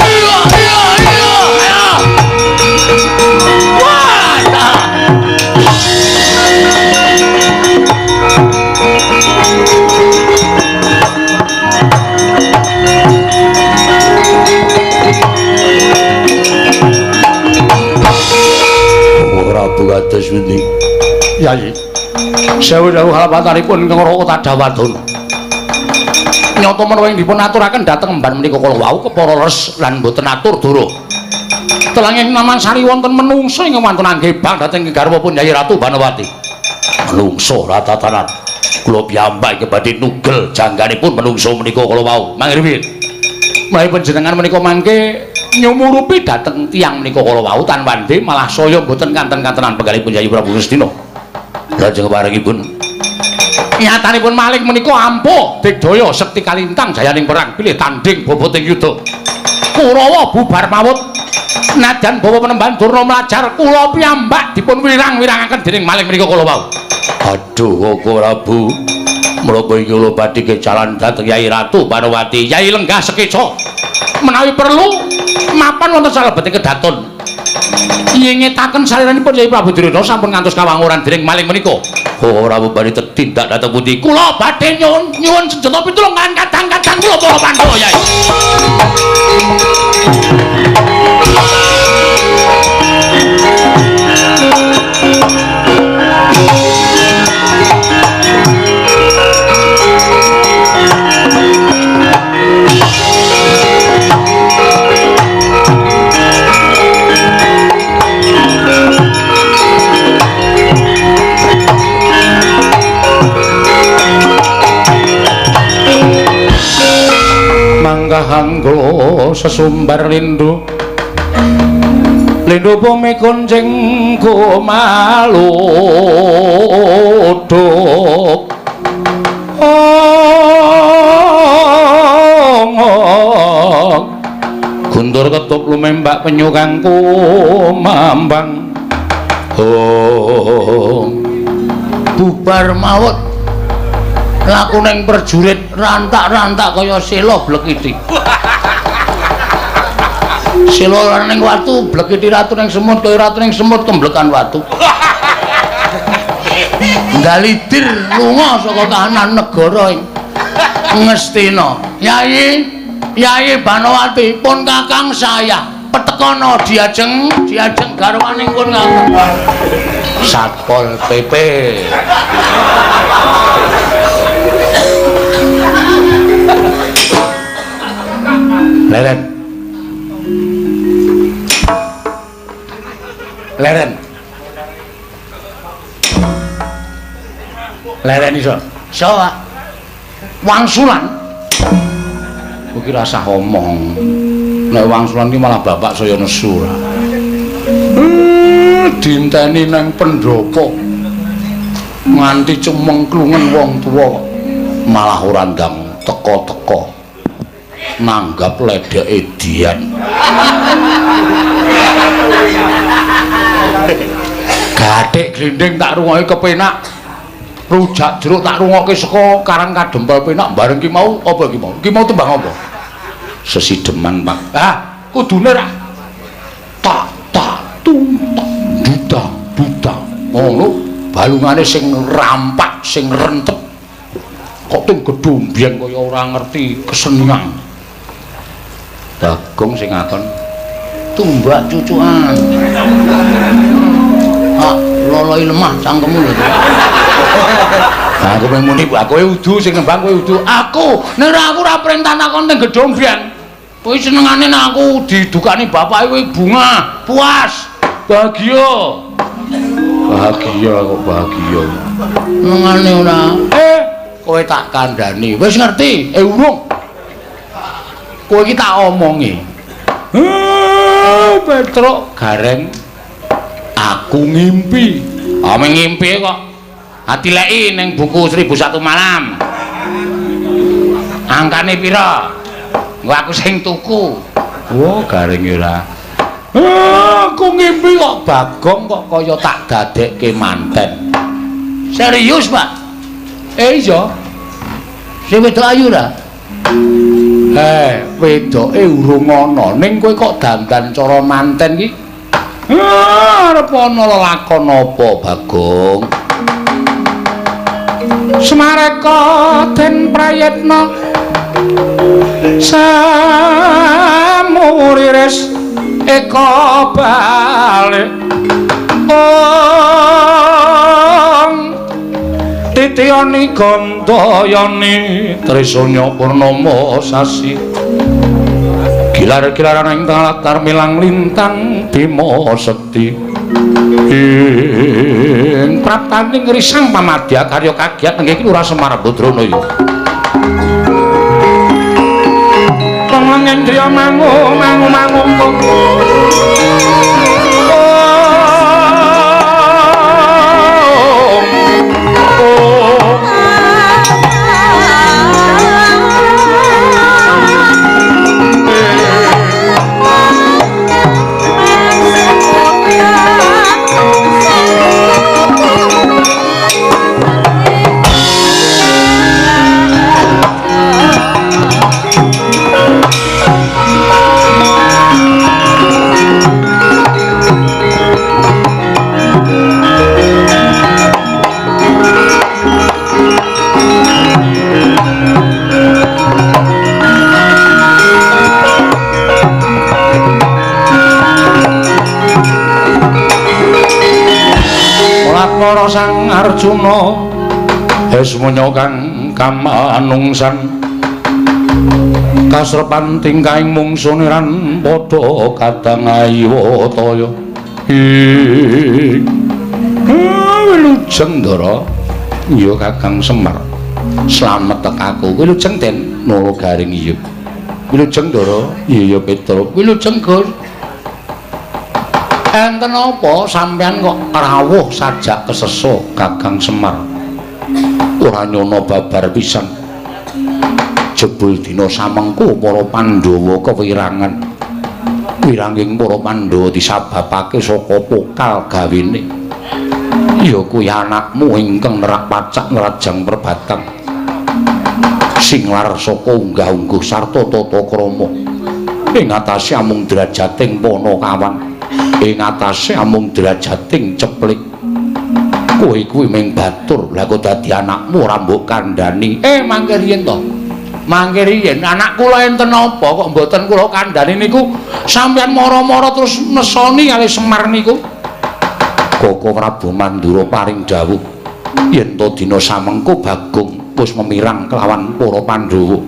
Iya, iya, iya. Ayo. Wah, ta. Kados pundi? Yai. Sewu dawuh halapatanipun ingkang Raka Tadawadana. Nyata menawa ing dipun aturaken dhateng emban menika kala wau kepara les lan boten atur dara. Telanging Namansari wonten menungsa ingkang wantun anggebang dhateng garwapun Yai Ratu Banowati. Menungsa ratatanan. Kula piyambak ingkang badhe nugel jangganipun menungsa menika kala wau. Mangirwin. Menawi panjenengan menika mangke nyumurupi dhateng tiyang menika kala wau tan wande malah saya boten kanten-kantenan penggalipun Yai Prabu Ngastina. Lajeng parengipun nyatanipun maling menika ampuh digdaya sekti kalintang jayaning perang bilih tanding boboting yuda. Kurawa bubar mawut nadyan bawa penemban Durna mlajar kula piyambak dipun wirang-wirangaken dening maling menika kala wau. Aduh Koko Prabu, menapa iki kula badhe kejalan dhateng Yai Ratu Banowati. Yai lenggah sekeca menawi perlu mapan wonten salebeting kedaton. Nyengetaken saliranipun Yai Prabu Duryudana sampun ngantos kawanguran dening maling menika. Koko Prabu badhe tetindak dhateng pundi? Kula badhe nyuwun senjata pitulung kan kadang-kadang kula para Pandhawa Yai. Manggahan kula sesumbar lindu lindu bumi kuncing kumaluduk guntur ketup lumembak penyu kang kumambang. Oh bubar mawut laku ning prajurit rantak-rantak kaya sela blekiti. Sela ning watu, blekiti ratu ning semut kaya ratu ning semut kemblekan watu. Ndalidir lunga saka kahanan negara ing Ngastina. Yai, Yai Banowati pun kakang saya petekono diajeng diajeng garwaning pun kakang. Satpol PP. Leren. Leren. Leren iso. Iso, Pak. Wangsulan. Kowe ki rasah omong. Nek wangsulan ki malah bapak saya nesu ora. Dinteni nang pendopo. Nganti cemengklungen wong tuwa malah ora ndang teka-teka. Nanggap ledeke dian. Gathik glinding tak rungokke kepenak. Rujak jeruk tak rungokke saka Karang Kadempel penak bareng ki mau apa ki mau? Ki mau tembang apa? Sesideman, Pak. Ah, kudune ra tak tak tung tak buta buta. Ngono balungane sing rampak, sing rentep. Kok tung gedhong biyen kaya ora ngerti kesenian. Bagong sing ngakon tumbak cucukan. Ah, loloi lemah cangkemmu lho. Aku mung muni, kowe udu sing nembang kowe udu. Aku nek aku ora perintah takon ning gedhong biyen. Kowe senengane nek aku didukani bapake kowe bunga, puas, bahagia. Bahagia kok bahagia. Senengane ora. Kowe tak kandhani. Wis ngerti? Urung. Kowe iki tak omongi. Petruk gareng aku ngimpi. Ah, ngimpi kok. Atileki ning buku 1001 Malam. Angkane pira? Engko aku sing tuku. Wah, gareng ora. Aku ngimpi kok Bagong kok kaya tak dadekke manten. Serius, Pak? Iya. Sing wedok ayu ra? Wedoke urung ana, ning kowe kok dandan cara manten ki? Arep ana lelakon apa, Bagong? Semareka den prayitna samuriris eka balik. Ong titiyani gandayani trisanya purnama sasi gilar-gilaran ing latar milang lintang Bima Sekti ing praptaning risang pamadya karya kagiat nenggih Lurah Semar Badrana ya. Penglengendriya mangu mangu mangu. Para Sang Arjuna esmunya kang kamanungsan kasrepan tingkahing mungsuniran padha kadang ayiwataya. Wilujeng Ndara. Iya Kakang Semar, slamet tekaku. Wilujeng Den Nala Garing. Iya. Wilujeng Ndara. Iya Petruk. Wilujeng Gus. Enten apa sampean kok rawuh sajak keseso Kakang Semar? Ora nyono babar pisan. Jebul dina samengko para Pandhawa kewirangan. Wiranging para Pandhawa disababake saka pokal gawene. Ya kuwi anakmu ingkang nerak pacak nrajang perbatang. Sing lar saka unggah-ungguh sarta tata krama. Ing atase amung drajating Panakawan. Ing atase amung drajating ceplik. Kowe kuwi ming batur, lha kok dadi anakmu ora mbok kandhani. Mangke riyen to. Mangke riyen anak kula enten apa kok mboten kula kandhani niku sampeyan mara-mara terus nesoni kali Semar niku. Koko Prabu Mandura paring dawuh yen to dina samengko Bagong wis memirang kelawan para Pandhawa.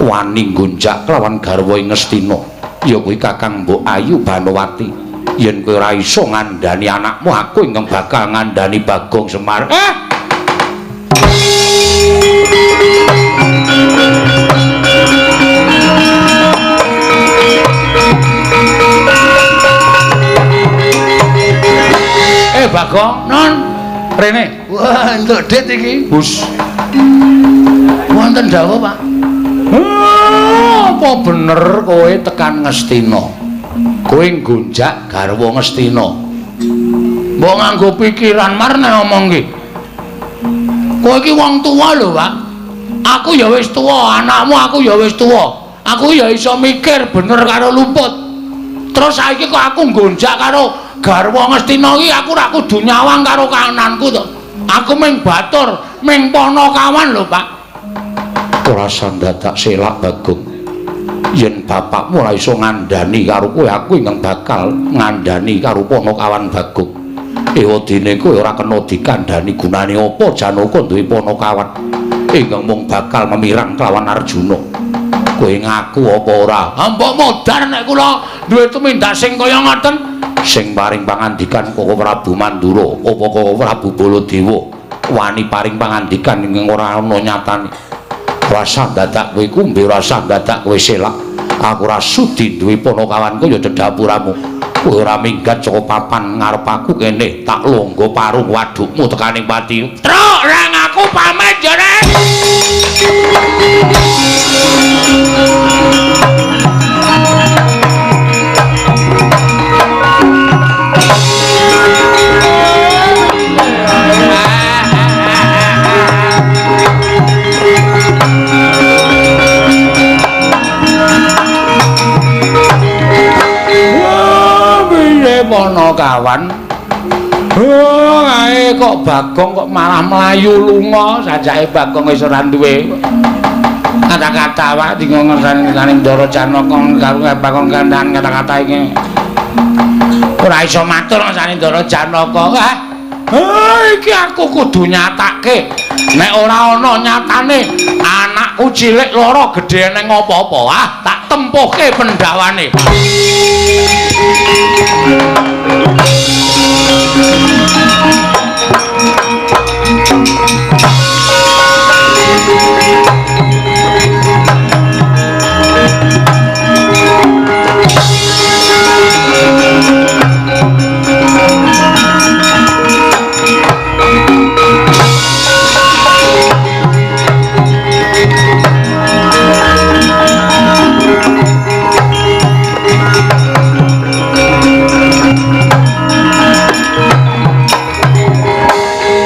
Wani nggonjak kelawan garwa ing Ngastina. Ya kuwi Kakang Mbok Ayu Banowati. Yen kowe ora iso ngandhani anakmu, aku ingkang bakal ngandhani Bagong Semar. Bagong, non rene. Wah, entuk dit iki. Bus. Wonten dawuh, Pak. Apa bener kowe tekan Ngastina? Kowe nggonjak garwa Ngastina. Mbok nganggo pikiran mar nek ngomong ki. Kowe iki wong tuwa lho, Pak. Aku ya wis tuwa, anakmu aku ya wis tuwa. Aku ya iso mikir bener karo luput. Terus saiki kok aku nggonjak karo garwa Ngastina iki aku ora kudu nyawang karo kananku to. Aku ming batur, ming Panakawan lho, Pak. Ora sandadak selak Bagong. Yen bapakmu ora iso ngandhani karo kowe, aku ingkang bakal ngandhani karo Panakawan Bagong. Ewadene kowe ora kena dikandhani gunane apa Janaka duwe Panakawan ingkang mung bakal memirang kelawan Arjuna. Kowe ngaku apa ora? Mbok modar nek kula duwe tumindak sing kaya ngoten. Sing paring pangandikan Koko Prabu Mandura apa Koko Prabu Baladewa wani paring pangandikan ingkang ora ana nyatane. Rasa dadak kowe kumbe, rasa dadak kowe selak. Aku ora sudi duwe Panakawan kaya dedapuramu. Kowe ora minggat saka papan ngarep aku kene, tak longgo parung wadukmu tekaning pati. Truk, rang aku pamit ya, Rek. Panakawan. Oh, ae kok Bagong kok malah mlayu lunga, sajake Bagong wis ora duwe kata-kata wae dingo ngersani Ndara Janaka karo Bagong kandhan kata-kata iki. Ora iso matur ngersane Ndara Janaka. Iki aku kudu nyatake. Nek ora ana nyatane anakku cilik lara gedhe neng apa-apa, ah tak tempuhke pendawane.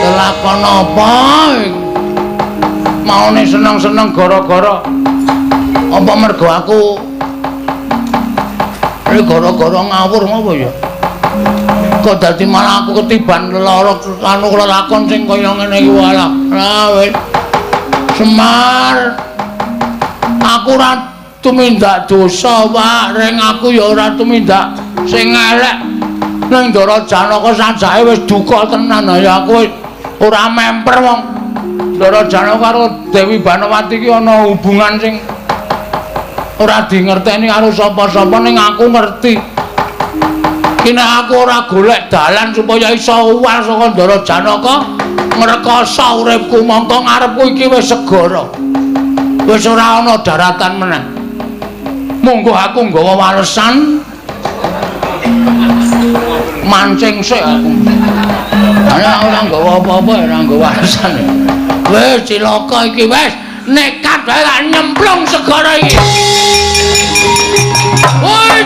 Kelakon apa? Maune seneng-seneng gara-gara apa mergo aku iki gara-gara ngawur apa ya? Kok dadi malah aku ketiban lara anu lelakon sing kaya ngene iki walah. Lah wis. Semar. Aku ora tumindak dosa, Pak. Ring aku ya ora tumindak sing elek. Ning Ndara Janaka sajake wis duka tenan ya aku ora memper wong Ndara Janaka karo Dewi Banowati iki ana hubungan sing ora dingerteni karo sapa-sapa ning aku ngerti. Ki nek aku ora golek dalan supaya iso uwal saka Ndara Janaka ngrekoso uripku mongko ngarepku iki wis segara. Wis ora ana daratan meneh. Monggo aku nggawa walesan mancing sik aku. Ana ora nggawa apa-apa ora nggawa walesan. Wis cilaka iki wis nekat wae tak nyemplung segara iki. Woi.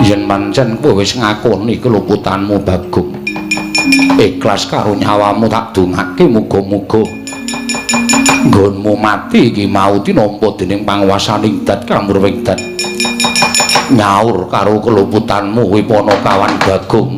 Yen pancen kowe wis ngakoni keluputanmu Bagong, ikhlas karo nyawamu tak dongake muga-muga nggonmu mati iki mau tinampa dening panguwasaning dat kamurwing dat. Nyaur karo keluputanmu kuwi Panakawan Bagong.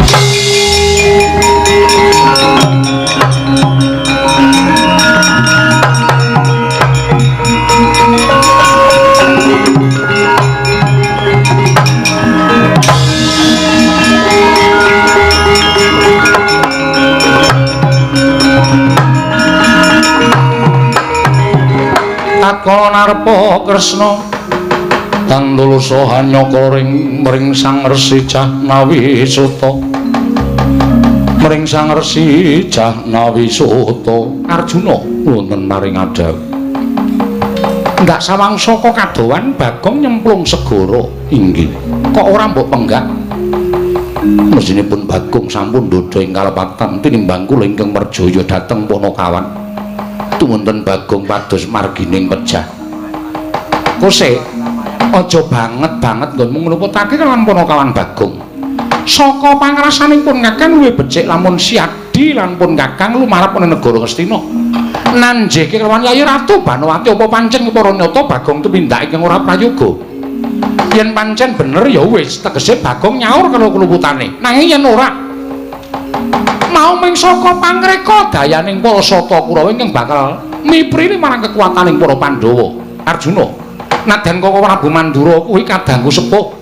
Tatkala narpa Kresna tandulusa hanyaka ring mring Sang Resi Jahnawi Suta. Mring Sang Resi Jahnawi Suta Arjuna wonten maring adhawuh. Ndak sawang saka kadowan Bagong nyemplung segara. Inggih. Kok ora mbok penggak? Mesinipun Bagong sampun ndhodha ing kalepatan tinimbang kula ingkang merjaya dhateng Panakawan. Tumunten Bagong pados margining pejah. Kose aja banget-banget nggonmu ngluputake lan Panakawan Bagong. Saka pangrasanipun Kakang luwih becik lamun siadi lan pun Kakang lumarep ana negara Ngastina. Nanjeke kelawan Yayi Ratu Banowati apa pancen para nyata Bagong tumindak ingkang ora prayoga. Yen pancen bener ya wis tegese Bagong nyaur karo keluputane. Nanging yen ora mau ming saka pangreka dayaning para Sata Kurawa ingkang bakal miprini marang kekuataning para Pandhawa. Arjuna, nadyan Koko Prabu Mandura kuwi kadangku sepuh.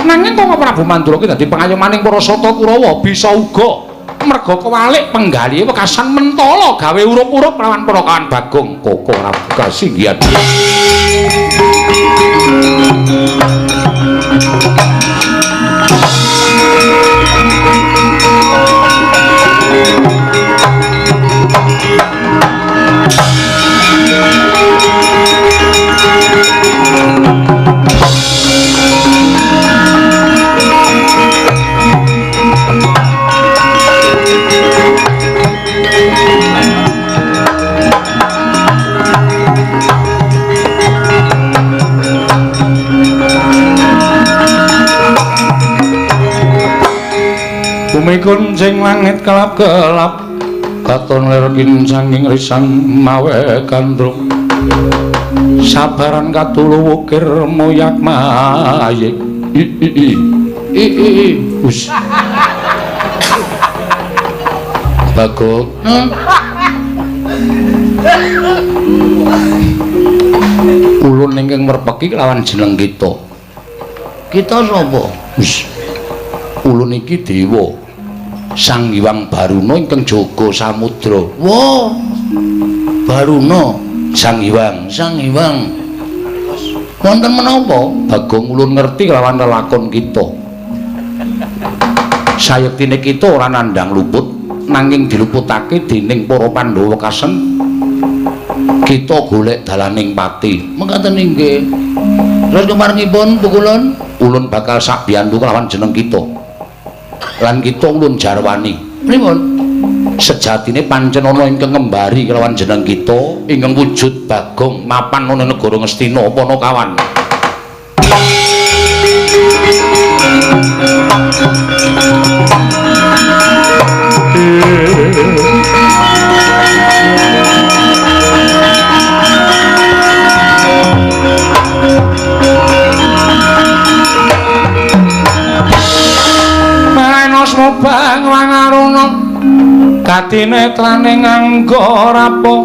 Nanging Koko Prabu Mandura kuwi dadi pengayomaning para Sata Kurawa bisa uga merga kewalik penggalihe wekasan mentala gawe urup-urup lawan Panakawan Bagong. Koko Prabu kasinggihan. Bumi kuncing langit kelap-kelap katon lir kincanging risang mawe gandrung. Sabaran katulu wukir moyak mayik. I i i i i i. Us. Bagong. Ulun ingkang merpeki kelawan jeneng kita. Kita sapa? Wis. Ulun iki dewa Sang Hyang Baruna ingkang jaga samudra. Wah. Baruna Sang Hyang, Sang Hyang. Wonten menapa? Bagong ulun ngerti kelawan lelakon kita. Sayektine kita ora nandhang luput, nanging diluputake dening para Pandhawa kasen. Kita golek dalaning pati. Mekaten inggih. Terus kemarengipun pukulun, ulun bakal sabiyantu kelawan jeneng kita. Lan kita ulun jarwani. Pripun? Sejatine pancen ana ingkang ngembari kelawan jeneng kita ingkang wujud Bagong mapan ana negara Ngastina Panakawan. Marana bang wangaruna katinetraning angga rapa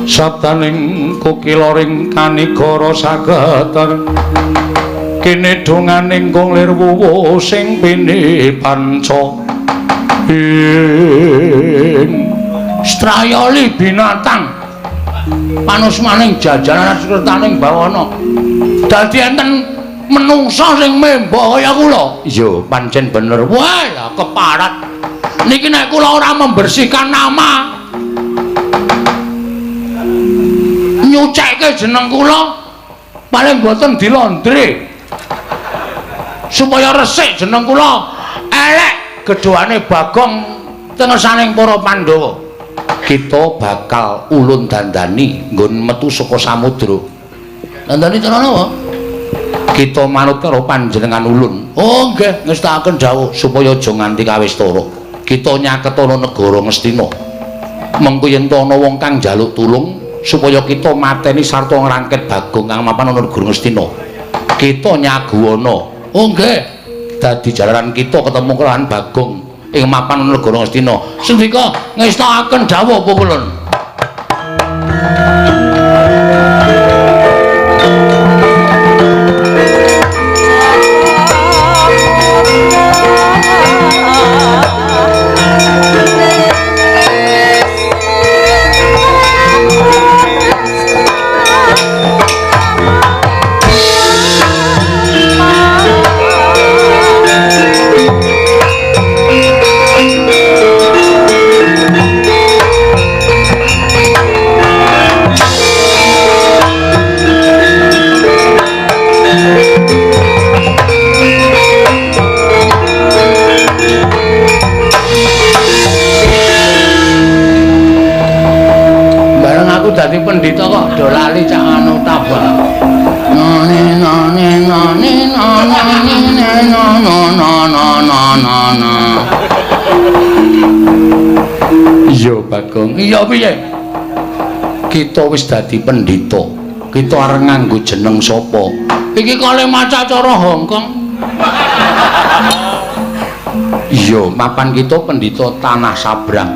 sabdaning kukilaring kanigara sageter kene donganing kung lir wuwu sing pini panca ing strayoli binatang panusmaning jajaran sertaning bawana dadi enten menungsa sing memba kaya kula. Iya, pancen bener. Wah, lah keparat. Niki nek kula ora membersihkan nama, nyucekke jeneng kula paling boten dilondre. Supaya resik jeneng kula, elek gedhoane Bagong tengesaning para Pandhawa. Kita bakal ulun dandani nggon metu saka samudra. Dandani cara napa? Kita manut karo panjenengan ulun. Oh nggih, ngestakaken dawuh supaya aja nganti kawistara. Kita nyaketana negara Ngastina. Mengko yen ana wong kang njaluk tulung supaya kita mateni sarta ngrangket Bagong kang mapan ana negara Ngastina. Kita nyaguwana. Oh nggih, dadi jalaran kita ketemu kelawan Bagong ing mapan ana negara Ngastina. Sendika ngestakaken dawuh pukulun. Dadi pendhita kok do lali cak anu tabah. Nane nane nane nane nane nane nane. Iya Bagong. Iya piye? Kita wis dadi pendhita. Kita arep nganggo jeneng sapa? Iki kale maca cara Hongkong. Iya, mapan kita pendhita tanah sabrang.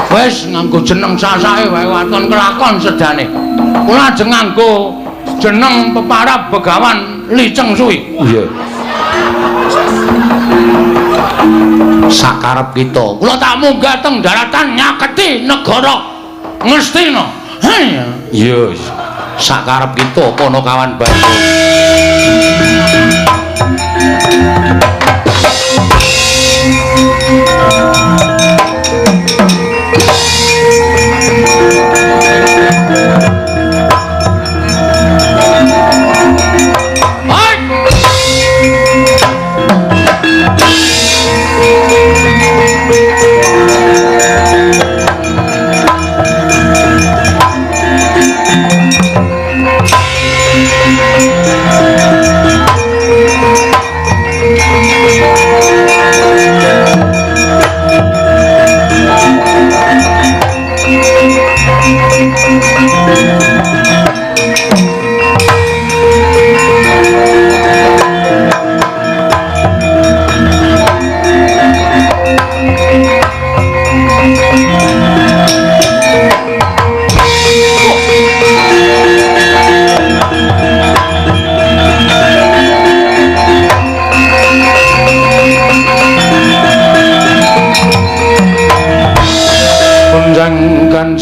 Wis nganggo jeneng sasake wae waton kelakon sedane. Kula ajeng nganggo jeneng peparab Begawan Li Cheng Sui. Iya. Sakarep kita. Kula tak munggah teng daratan nyaketi negara Ngastina. Iya. Sakarep kita Panakawan Bagong.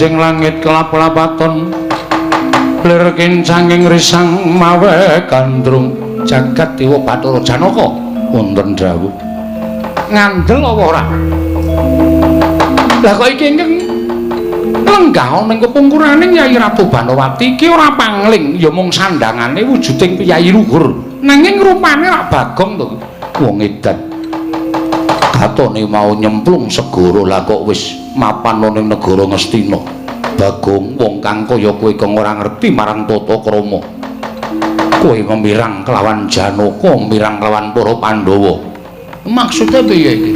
Jenjing langit kelap-lapaton lir kincanging risang mawe gandrung jagat dewa Bathara Janaka wonten dawuh. Ngandel apa ora? Lah kok iki ingkang lenggah ana ing kepungkurane Kyai Ratu Banowati iki ora pangling, ya mung sandangane wujuding piyayi luhur. Nanging rupane rak Bagong to. Wong edan. Katone mau nyemplung segara lah kok wis mapan ana ing negara Ngastina. Bagong wong kang kaya kowe kang ora ngerti marang tata krama. Kowe memirang kelawan Janaka, mirang kelawan para Pandhawa. Maksude piye iki?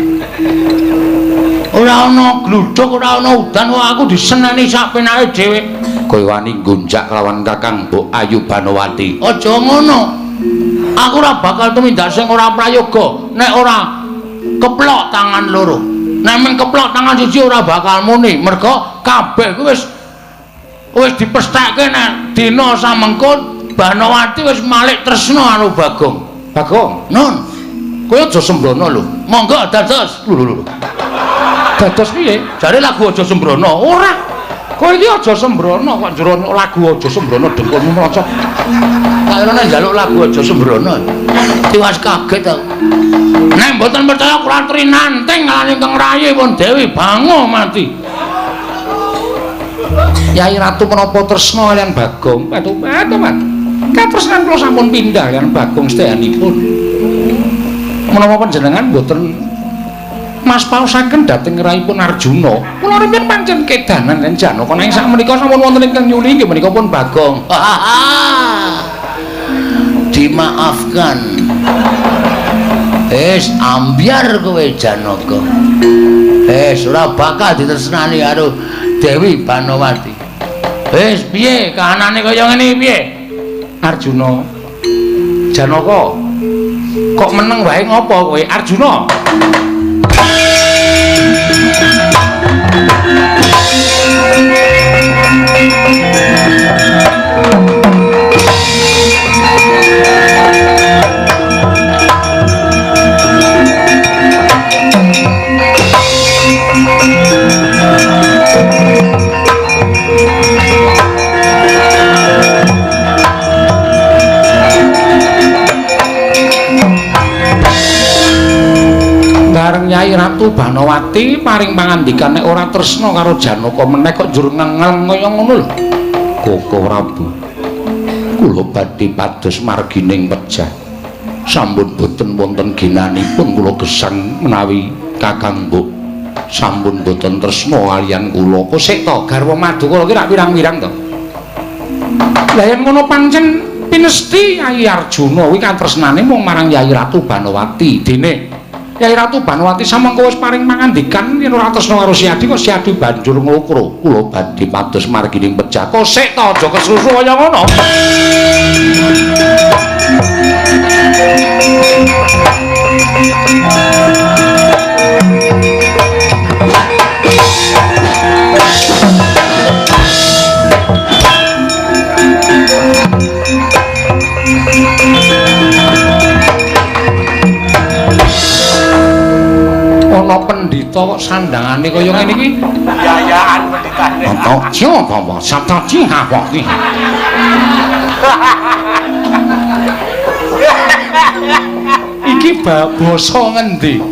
Ora ana gludhuk, ora ana udan, kok aku diseneni sak penake dhewe. Kowe wani nggonjak kelawan Kakang Mbok Ayu Banowati. Aja ngono. Aku ora bakal tumindak sing ora prayoga nek ora keplok tangan loro. Nek mung keplok tangan siji ora bakal muni, mergo kabeh kuwi wis dipestheke nek dina samengko Banowati wis malik tresna karo Bagong. Bagong, Nun, kowe aja sembrono lho. Monggo dados. Lho lho lho. Dados piye? Jare lagu aja sembrono. Ora. Kowe iki aja sembrono kok njero lagu aja sembrono dengkulmu mlocot. Kairane njaluk lagu aja sembrono. Tiwas kaget aku. Nek mboten percaya kula trinanting lan ingkang rayi pun Dewi Bango mati. Yai Ratu menapa tresna kaliyan Bagong? Patu patu Mas. Katresnan kula sampun pindhah kaliyan Bagong sedayanipun. Menapa panjenengan mboten mas paosaken dhateng raipun Arjuna? Kula rumiyin pancen kedanan lan Janaka nanging sakmenika sampun wonten ingkang nyuli inggih menika pun Bagong. Dimaafkan. Wis ambyar kowe Janaka. Wis ora bakal ditresnani karo Dewi Banowati. Wis piye kahanane kaya ngene iki piye? Arjuna. Janaka. Kok meneng wae ngopo kowe Arjuna? Bareng Nyai Ratu Banowati paring pangandikan nek ora tresna karo Janaka meneh kok njur ngengel kaya ngono lho. Koko Prabu, kula badhe pados margining pejah. Sampun boten wonten ginanipun kula gesang menawi Kakang Mbok sampun boten tresna kaliyan kula. Kok sik to garwa Madukara ki rak wirang-wirang to. Lah yen ngono pancen pinesti Yai Arjuna kuwi katresnane mung marang Yai Ratu Banowati. Dene Yai Ratu Banowati samangka wis paring pangandikan yen ora tresna karo Siadi kok Siadi banjur nglokro. Kula badhe pados margining pejah. Kok sik to aja kesusu kaya ngono. Ana pendhita kok sandangane kaya ngene iki. Yayaan pendhitane. Ana siapa sataji apa iki? Iki basa ngendi?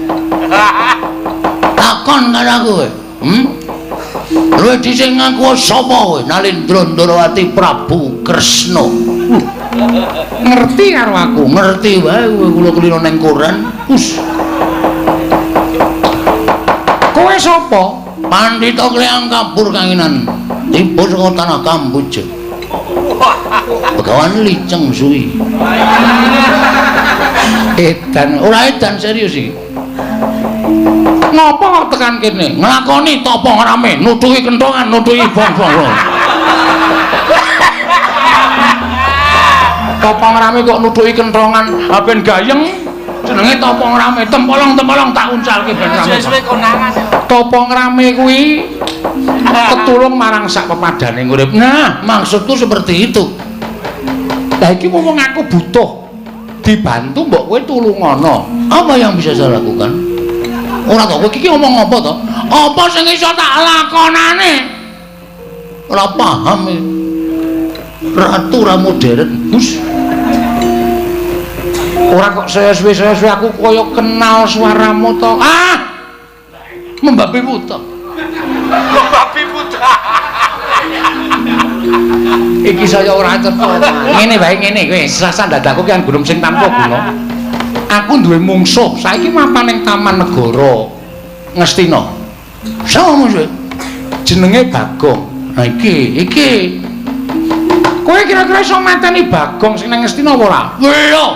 Takon karo aku kowe. Luwe dhisik ngaku sapa kowe? Nalindra Ndorowati Prabu Kresna. Ngerti karo aku? Ngerti wae kowe kula kulino ning koran. Us. Kowe sapa? Pandhita Kleyang Kabur Kanginan. Tiba saka tanah Kamboja. Begawan Liceng Suwi. Edan, ora edan serius iki. Ngopo kok tekan kene? Nglakoni tapa ngrame, nutuhi kentongan, nutuhi bong-bong. Tapa ngrame kok nutuhi kentongan, ha ben gayeng. Jenenge tapa ngrame, tempolong-tempolong tak uncalke ben rame. Suwe-suwe konangan. Tapa ngrame kuwi ketulung marang sak pepadane urip. Nah, maksudku seperti itu. Lah iki wong aku butuh dibantu mbok kowe tulungono. Apa yang bisa saya lakukan? Ora to, kowe iki ngomong apa to? Apa sing iso tak lakonane? Ora paham iki. Ratu ora modern. Gus. Ora kok saya suwe-suwe aku kaya kenal suaramu to. Ah! Membabi buta. Membabi buta. Iki saya ora cetha. Ngene wae ngene kowe serasan dadaku ki gunung sing tanpa guna. Aku duwe mungsuh, saiki mapan ning Taman Negara Ngastina. Sapa mungsuhe? Jenenge Bagong. Nah iki, iki. Kowe kira-kira iso mateni Bagong sing nang Ngastina apa ora? Lho.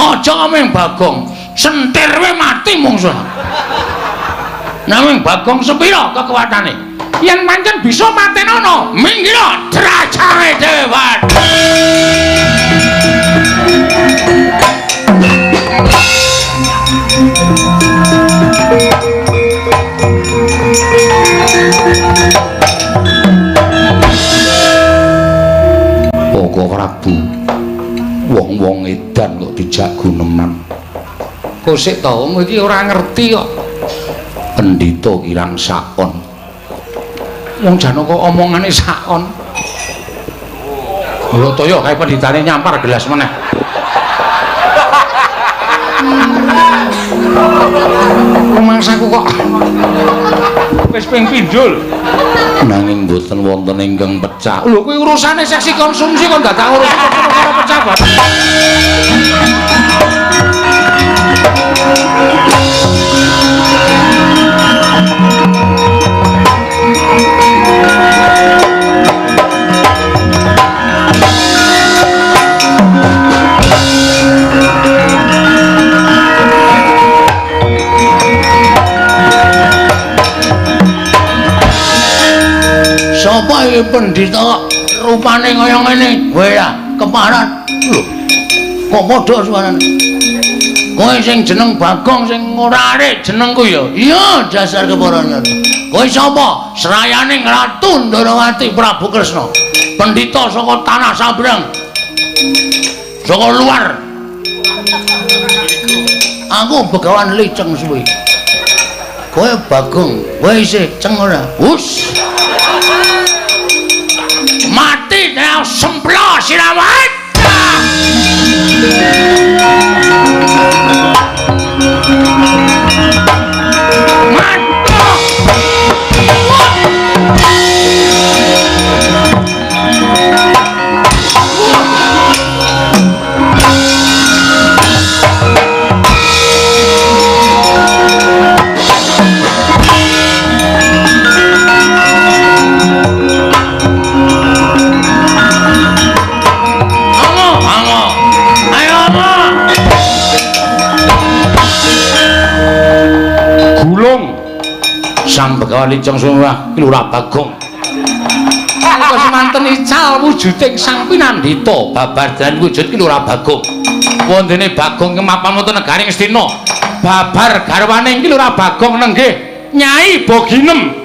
Aja ngomong Bagong, sentir we mati mungsuh. Nanging Bagong sepira kekuatane? Yen pancen bisa matenono, minggir derajate dhewe. Koko Prabu, wong-wong edan kok dijak guneman. Kosik to wong iki ora ngerti kok. Pendhita kirang sakon. Wong Janaka omongane sakon. Lho to ya kae pendhitane nyampar gelas meneh. Rumangsaku kok wis ping pindho lho. Nanging mboten wonten ingkang pecah. Lho kuwi urusane seksi konsumsi kok dadak urusan perkara pecah bareng. Sapa iki pendhita kok rupane kaya ngene? Kowe ya keparat. Lho. Kok padha suarane? Kowe sing jeneng Bagong sing ora arek jenengku ya. Iya, dasar keparan. Kowe sapa? Serayaning Ratu Ndorowati Prabu Kresna. Pendhita saka tanah sabrang. Saka luar. Aku begawan liceng suwi. Kowe Bagong, kowe isih ceng ora? Hus. Mati nek semplo sirawat. Sang Begawan Liceng Sumah Lurah Bagong. Nalika semanten ical wujuding Sang Pinandita babar dan wujud ki Lurah Bagong. Wondene Bagong kemapan wonten negari Ngastina. Babar garwane iki Lurah Bagong nenggih Nyai Boginem.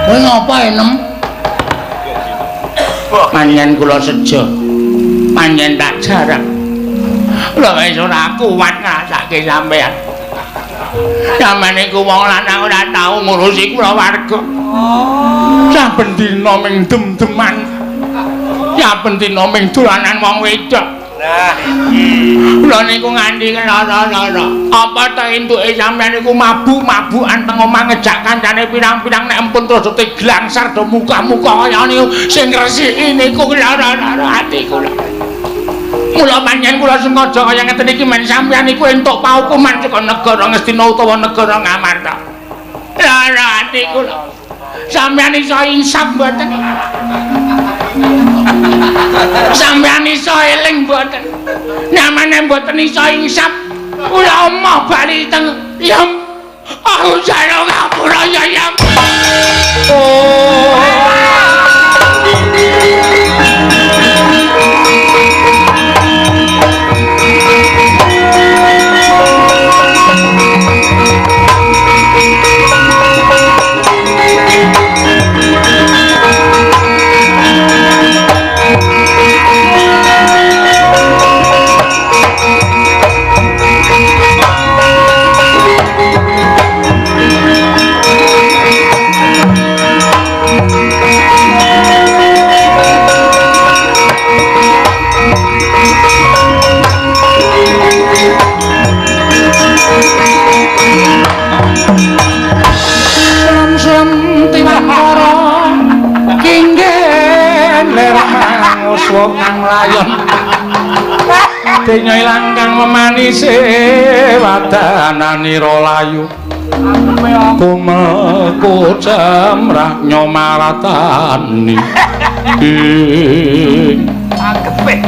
Kowe ngapa enem? Panjen kula sejo. Panjen tak jarak. Lha wis ora kuat ngrasake sampean. Sampeyan iku wong lanang ora tau ngurusi kula warga. Saben dina ming dem-deman. Saben dina ming dolanan wong wedok. Nah iki. Kula niku nganti lara-lara. Apa ta entuke sampeyan niku mabuk-mabukan teng omah ngejak kancane pirang-pirang nek empun terus diglangsar do muka-muka kaya niku sing ngresiki niku lara-lara ati kula. Mula panjenengan kula sengaja kaya ngeten iki men sampeyan niku entuk paukuman saka negara Ngastina utawa negara Ngamarta. Lara ati kula. Sampeyan iso insaf mboten? Sampeyan iso eling mboten? Nyamane mboten iso insaf. Kula emoh bali teng yam. Aku jaluk ngapura ya yam. Oh. Denya ilang kang memanise wadananira layu. Kumeku cemrah nyomaratani.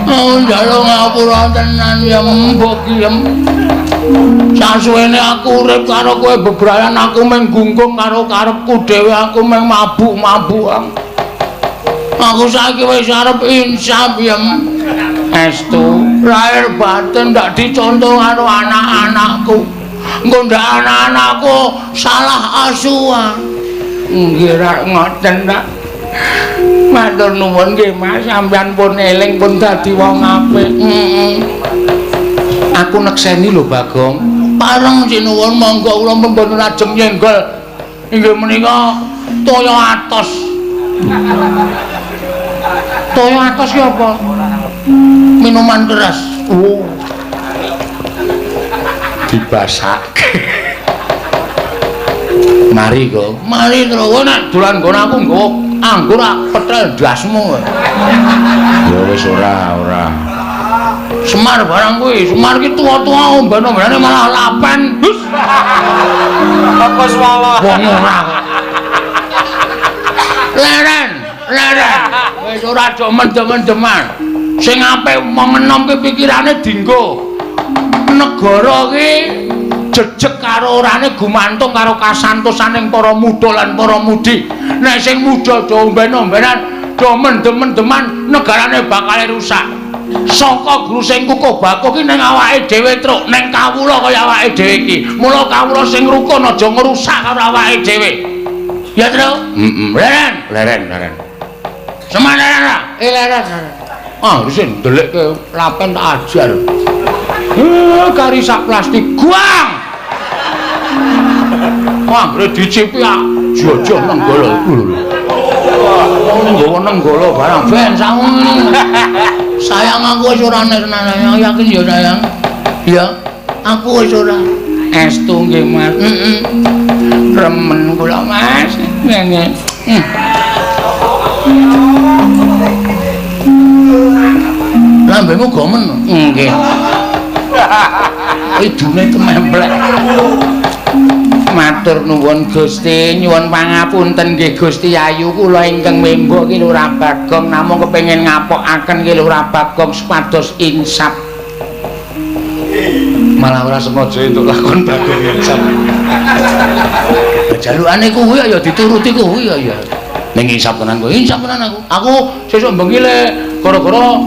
Oh, njaluk ngapura tenan ya mbok kiem. Sasuwene aku urip karo kowe bebrayan aku mung gunggung karo karepku dhewe, aku mung mabuk-mabukan. Aku saiki wis arep insaf ya. Estu lahir batin ndak dicontoh karo anak-anakku. Engko ndak anak-anakku salah asuhan. Nggih rak ngoten ta. Matur nuwun nggih Mas, sampeyan pun eling pun dadi wong apik. Heeh. Aku nekseni lho Bagong. Pareng sinuwun monggo kula mboten ajeng nyenggol. Inggih menika toya atos. Toya atos ki apa? Minuman keras. Oh. Dibasake. Mari kok. Mari terus nek dolan nggon aku nggawa anggur ak petel ndasmu. Ya wis ora, ora. Semar barang kuwi, Semar ki tuwa-tuwa omben-ombenane malah lapen. Hus. Apa swala? Wong ora kok. Leren, leren. Wis ora aja mendem-mendeman. Sing apik wong enom ki pikirane dinggo. Negara ki jejeg karo orane gumantung karo kasantosaning para muda lan para mudi. Nek sing muda do omben-ombenan, do mendem-mendeman, negarane bakal rusak. Saka guru sing kukuh bakuh ki ning awake dhewe truk, ning kawula kaya awake dhewe iki. Mula kawula sing rukun aja ngrusak karo awake dhewe. Ya, Truk? Heeh. Leren, leren, leren. Semar leren ra? Eh leren. Ah, wis ndelekke lapen tak ajar. Kari sak plastik guang. Wah, anggere dicipi ah, jojoh nenggala. Nggawa nenggala barang ben sawono. Sayang aku wis ora tenan, yakin ya sayang. Ya, aku wis ora. Estu nggih Mas. Heeh. Remen kula Mas. Nggih. Lambemu gomen. Nggih. Idune tememplek. Matur nuwun Gusti, nyuwun pangapunten nggih Gusti Ayu kula ingkang wembo ki Lurah Bagong namung kepengin ngapokaken ki Lurah Bagong supados insaf. Malah ora sengaja entuk lakon Bagong insaf. Jalukane kuwi ya dituruti kuwi ya. Ning insaf tenan kowe. Insaf tenan aku. Aku sesuk bengi le gara-gara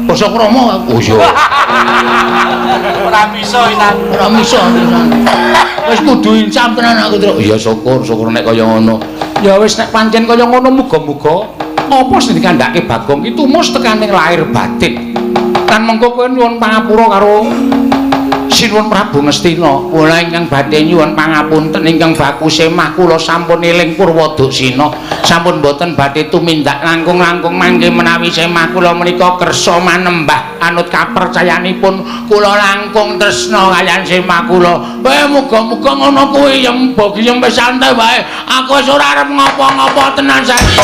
basa krama aku. Oh iya. Ora bisa pisan. Ora bisa pisan. Wis kudu insaf tenan aku, Truk. Iya syukur, syukur nek kaya ngono. Ya wis nek pancen kaya ngono muga-muga apa sing dikandhake Bagong ki tumus tekaning lahir batin. Lan mengko kowe nyuwun pangapura karo Sinuwun Prabu Ngastina. Kula ingkang badhe nyuwun pangapunten ingkang baku semah kula sampun eling Purwoduksina. Sampun boten badhe tumindak langkung-langkung mangke menawi semah kula menika kersa manembah anut kapercayanipun kula langkung tresna kaliyan semah kula. Kowe muga-muga ngono kuwi ya mbok yen wis santai wae. Aku wis ora arep ngopo-ngopo tenan saiki.